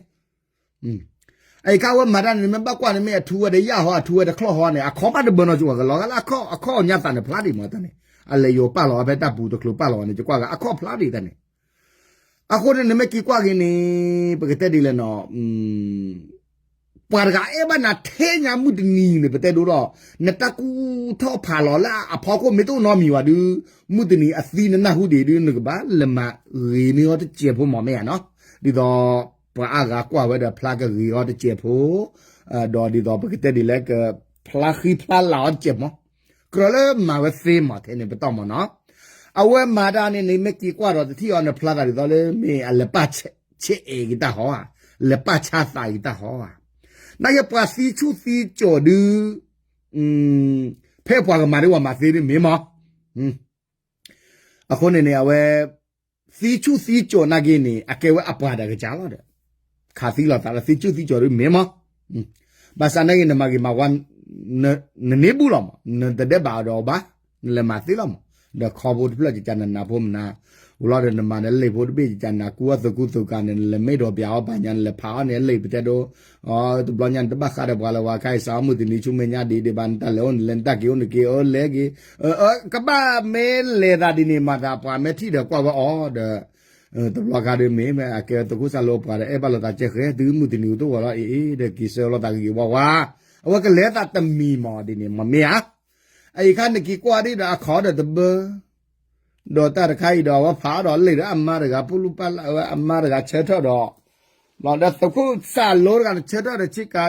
အအံၤခါဝဲမၤတၢ်န့ၣ် မ့ၢ်ဘၣ်ကွၢ်န့ၣ် မ့ၢ်အထူဝဲဒီးယၣ်ဟီ အထူဝဲဒီးချီၣ်ဟီန့ၣ် အခီဘၣ်တဘၢနီၤကဝဲၤကလီၤဂာ်လၢအခီၣ် အခီၣ်ညါသးန့ၣ်ဖျါဒံးမးတၢ်န့ၣ် အလဲၤယိၤပာ်လီၤဝဲဖဲတၢ်ပူၤတချုးပာ်လီၤဝဲန့ၣ် ယကွၢ်ဂ့ၤအခီၣ်ဖျါဒံးတၢ်န့ၣ် အဃိန့ၣ် နမ့ၢ်က့ၤကွၢ်က့ၤန့ၣ် ပကတဲဒ်လဲၣ်နီၤ ပှၤတဂၤအဲၣ်ဘၣ်နၤထဲညါမုၢ်တနံၤန့ၣ် ပတဲဒိဒီး နတၢ်ကူၣ်ထီၣ်ဖးလီၤလၢအဖီခိၣ်မ့ၢ်တအိၣ်နီတမံၤဘၣ်ဒု မုၢ်တနံၤအသံနနၢ်ဟူဒံးဒု နကဘၣ်လဲၤမၤဂ့ၤန့ၢ်အီၤတစဲးဖိမးမ့ၢ်ဧါနီၤ ဒ်သိး ပှၤအါဂၤကွၢ်ဝဲဒီးဖျါကဂ့ၤအီၤတစဲးဖိ ဒီးဒ်သိးပကတဲဒ်လဲၣ်က ဖျါဃံဖျါလၤအီၤတစဲးမး ကြၢးလၢမၤဝဲသ့မးထဲန့ၣ် ပတီၢ်မးနီၤ အဝဲမၤတၢ်န့ၣ်န့ၣ် မ့ၢ်က့ၤကွၢ်ဒီးတထံၣ်အီၤန့ၣ် ဖျါသးဒ်သိးလၢမ့ၢ်အလဲၤပာ်ဆဲးအဲၣ်က့ၤတၢ်ဟီဧါ, လဲၤပာ်ဆါသးက့ၤတၢ်ဟီဧါ. နာ်က့ပှၤသံဆူၣ်သံကၠီၤဒုး ဖဲပှၤကမၤဒ်ဝဲမၤသ့ဒ်မ့ၢ်မး. အဃိန့ၣ်န့ၣ် အဝဲ သံဆူၣ်သံကၠီၤနာ်က့န့ၣ် အကဲဝဲအပှၤဒီးကစၢ်လီၤဒီး ခးသံလိာ်သးလၢသံဆူၣ်သံကၠီၤဒ်မ့ၢ်မး. ဘၣ်ဆၣ်နာ်က့နမၤဂ့ၤမၤဝါ နန့ၢ်ဘူၣ်လီၤမး နတဒဲးဘးအီၤဒီးအီၤဘၣ် နလဲၤမၤသ့လီၤမး. ဒီးခီဖိတဖျၢၣ်ကကနနၤဖိမနၤ ဝံၤလီၤဒီးနမၤနလံာ်ဖိတဘ့ၣ်ကကနၤ ကူအီၤသကူသုးကၤန့ၣ် နလဲၤမ့ၢ်ဒီးပၠးအီၤပာ်ညါ နလဲၤဖးအီၤန့ၣ် အလံာ်ပတဲဒိ တဘျီညါနတဘၣ်ဃးဒီးပှၤလၢၤဝဲ ခဲအံၤစးထီၣ်မုၢ်တနံၤဆူမဲာ်ညါဒ်ဒံးဘၣ် နတၢ်လဲၤအိၣ်န့ၣ် လဲၤနတၢ်က့ၤအိၣ်နက့ၤအၢလဲၤက့ၤ ကဘၣ်မ့ၢ်လဲၤသးဒ်န့ၣ် မၤသးပှၤမ့ၢ်ထံၣ်ဒီးကွၢ်ဝဲအီၤဒီး တဘျီခါဒ်မ့ၢ် အကဲသကိးစၢ်လိပှၤဒီး အဲၣ်ဘၣ်လိာ်သးကဲဃဲ တုၤမုၢ်တနံၤကတအိၣ်ဝဲလီၤအံၤ ဒီးက့ၤဆၢလီၤသးကဂ့ၤဝါဝါ အဝဲကလဲၤသးတမံၤမးဒ်န့ၣ် မ့ၢ်မ့ၢ်ဧါ. အအံၤခါနက့ၤကွၢ်ဒ်ဒီးအခီဒီးတဘၢ ဒီးတၢ်တခါအံၤဒီး အဝဲဖးအီၤဒီးလံာ်ဒီးအမါတဂၤ ပလူၢ်ပလၢ်ဝဲအမါတဂၤဆၢထၢၣ်ဒီး ဒီးသကိးစၢ်လိတဂၤနဆၢထၢၣ်ဒီးဆ့ကၤ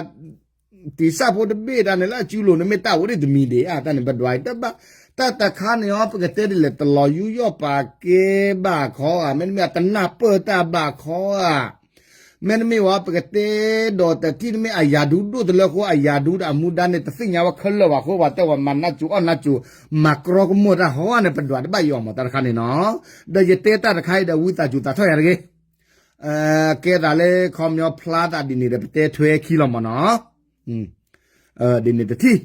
တံၢ်စၢ်ဖိတဘ့ၣ်တၢ်န့ၣ်လၢအစုလိၤန့ၣ်မ့ၢ်တၢ်အိၣ်ဒံးတမံၤဒံးဧါ တၢ်န့ၣ်ပဒွးအံၤ တၢ်တခါန့ၣ်အီၤ ပကတဲဒ်လဲၣ် တလီၤယူးယီၣ်ပာ်ကဲဘၣ်ခီဧါ မ့တမ့ၢ်အတနၢ်ပၢၢ်တၢ်ဘၣ်ခီဧါ မ့တမ့ၢ်ဝဲ ပကတဲဒီးတထံၣ်တမ့ၢ်အယၤဒူဒိၣ်တလၢဃိ အယၤဒူဒီးအမူဒါန့ၣ် တသ့ၣ်ညါဝဲခဲလၢာ်ဘၣ်အဃိ ပှၤတဲဝဲမၤနးစူၤအီၣ်နးစူၤ မၤကြီကမိၢ်တၢ်ဟီန့ၣ် ပဒွးတဘၣ်ယံာ်အီၤမး တၢ်တခါန့ၣ်နီၤ. ဒီးယတဲတၢ်တခါအံၤဒီး ဝံသးစူၤသးထီၣ်ယၤတဂ့ၤ ကဲသးလၢခီပညီဖျါသးဒ်န့ၣ်ဒီး ပတဲထွဲခံလီၤမးနီၤ. ဒ်န့ၣ်တထံၣ်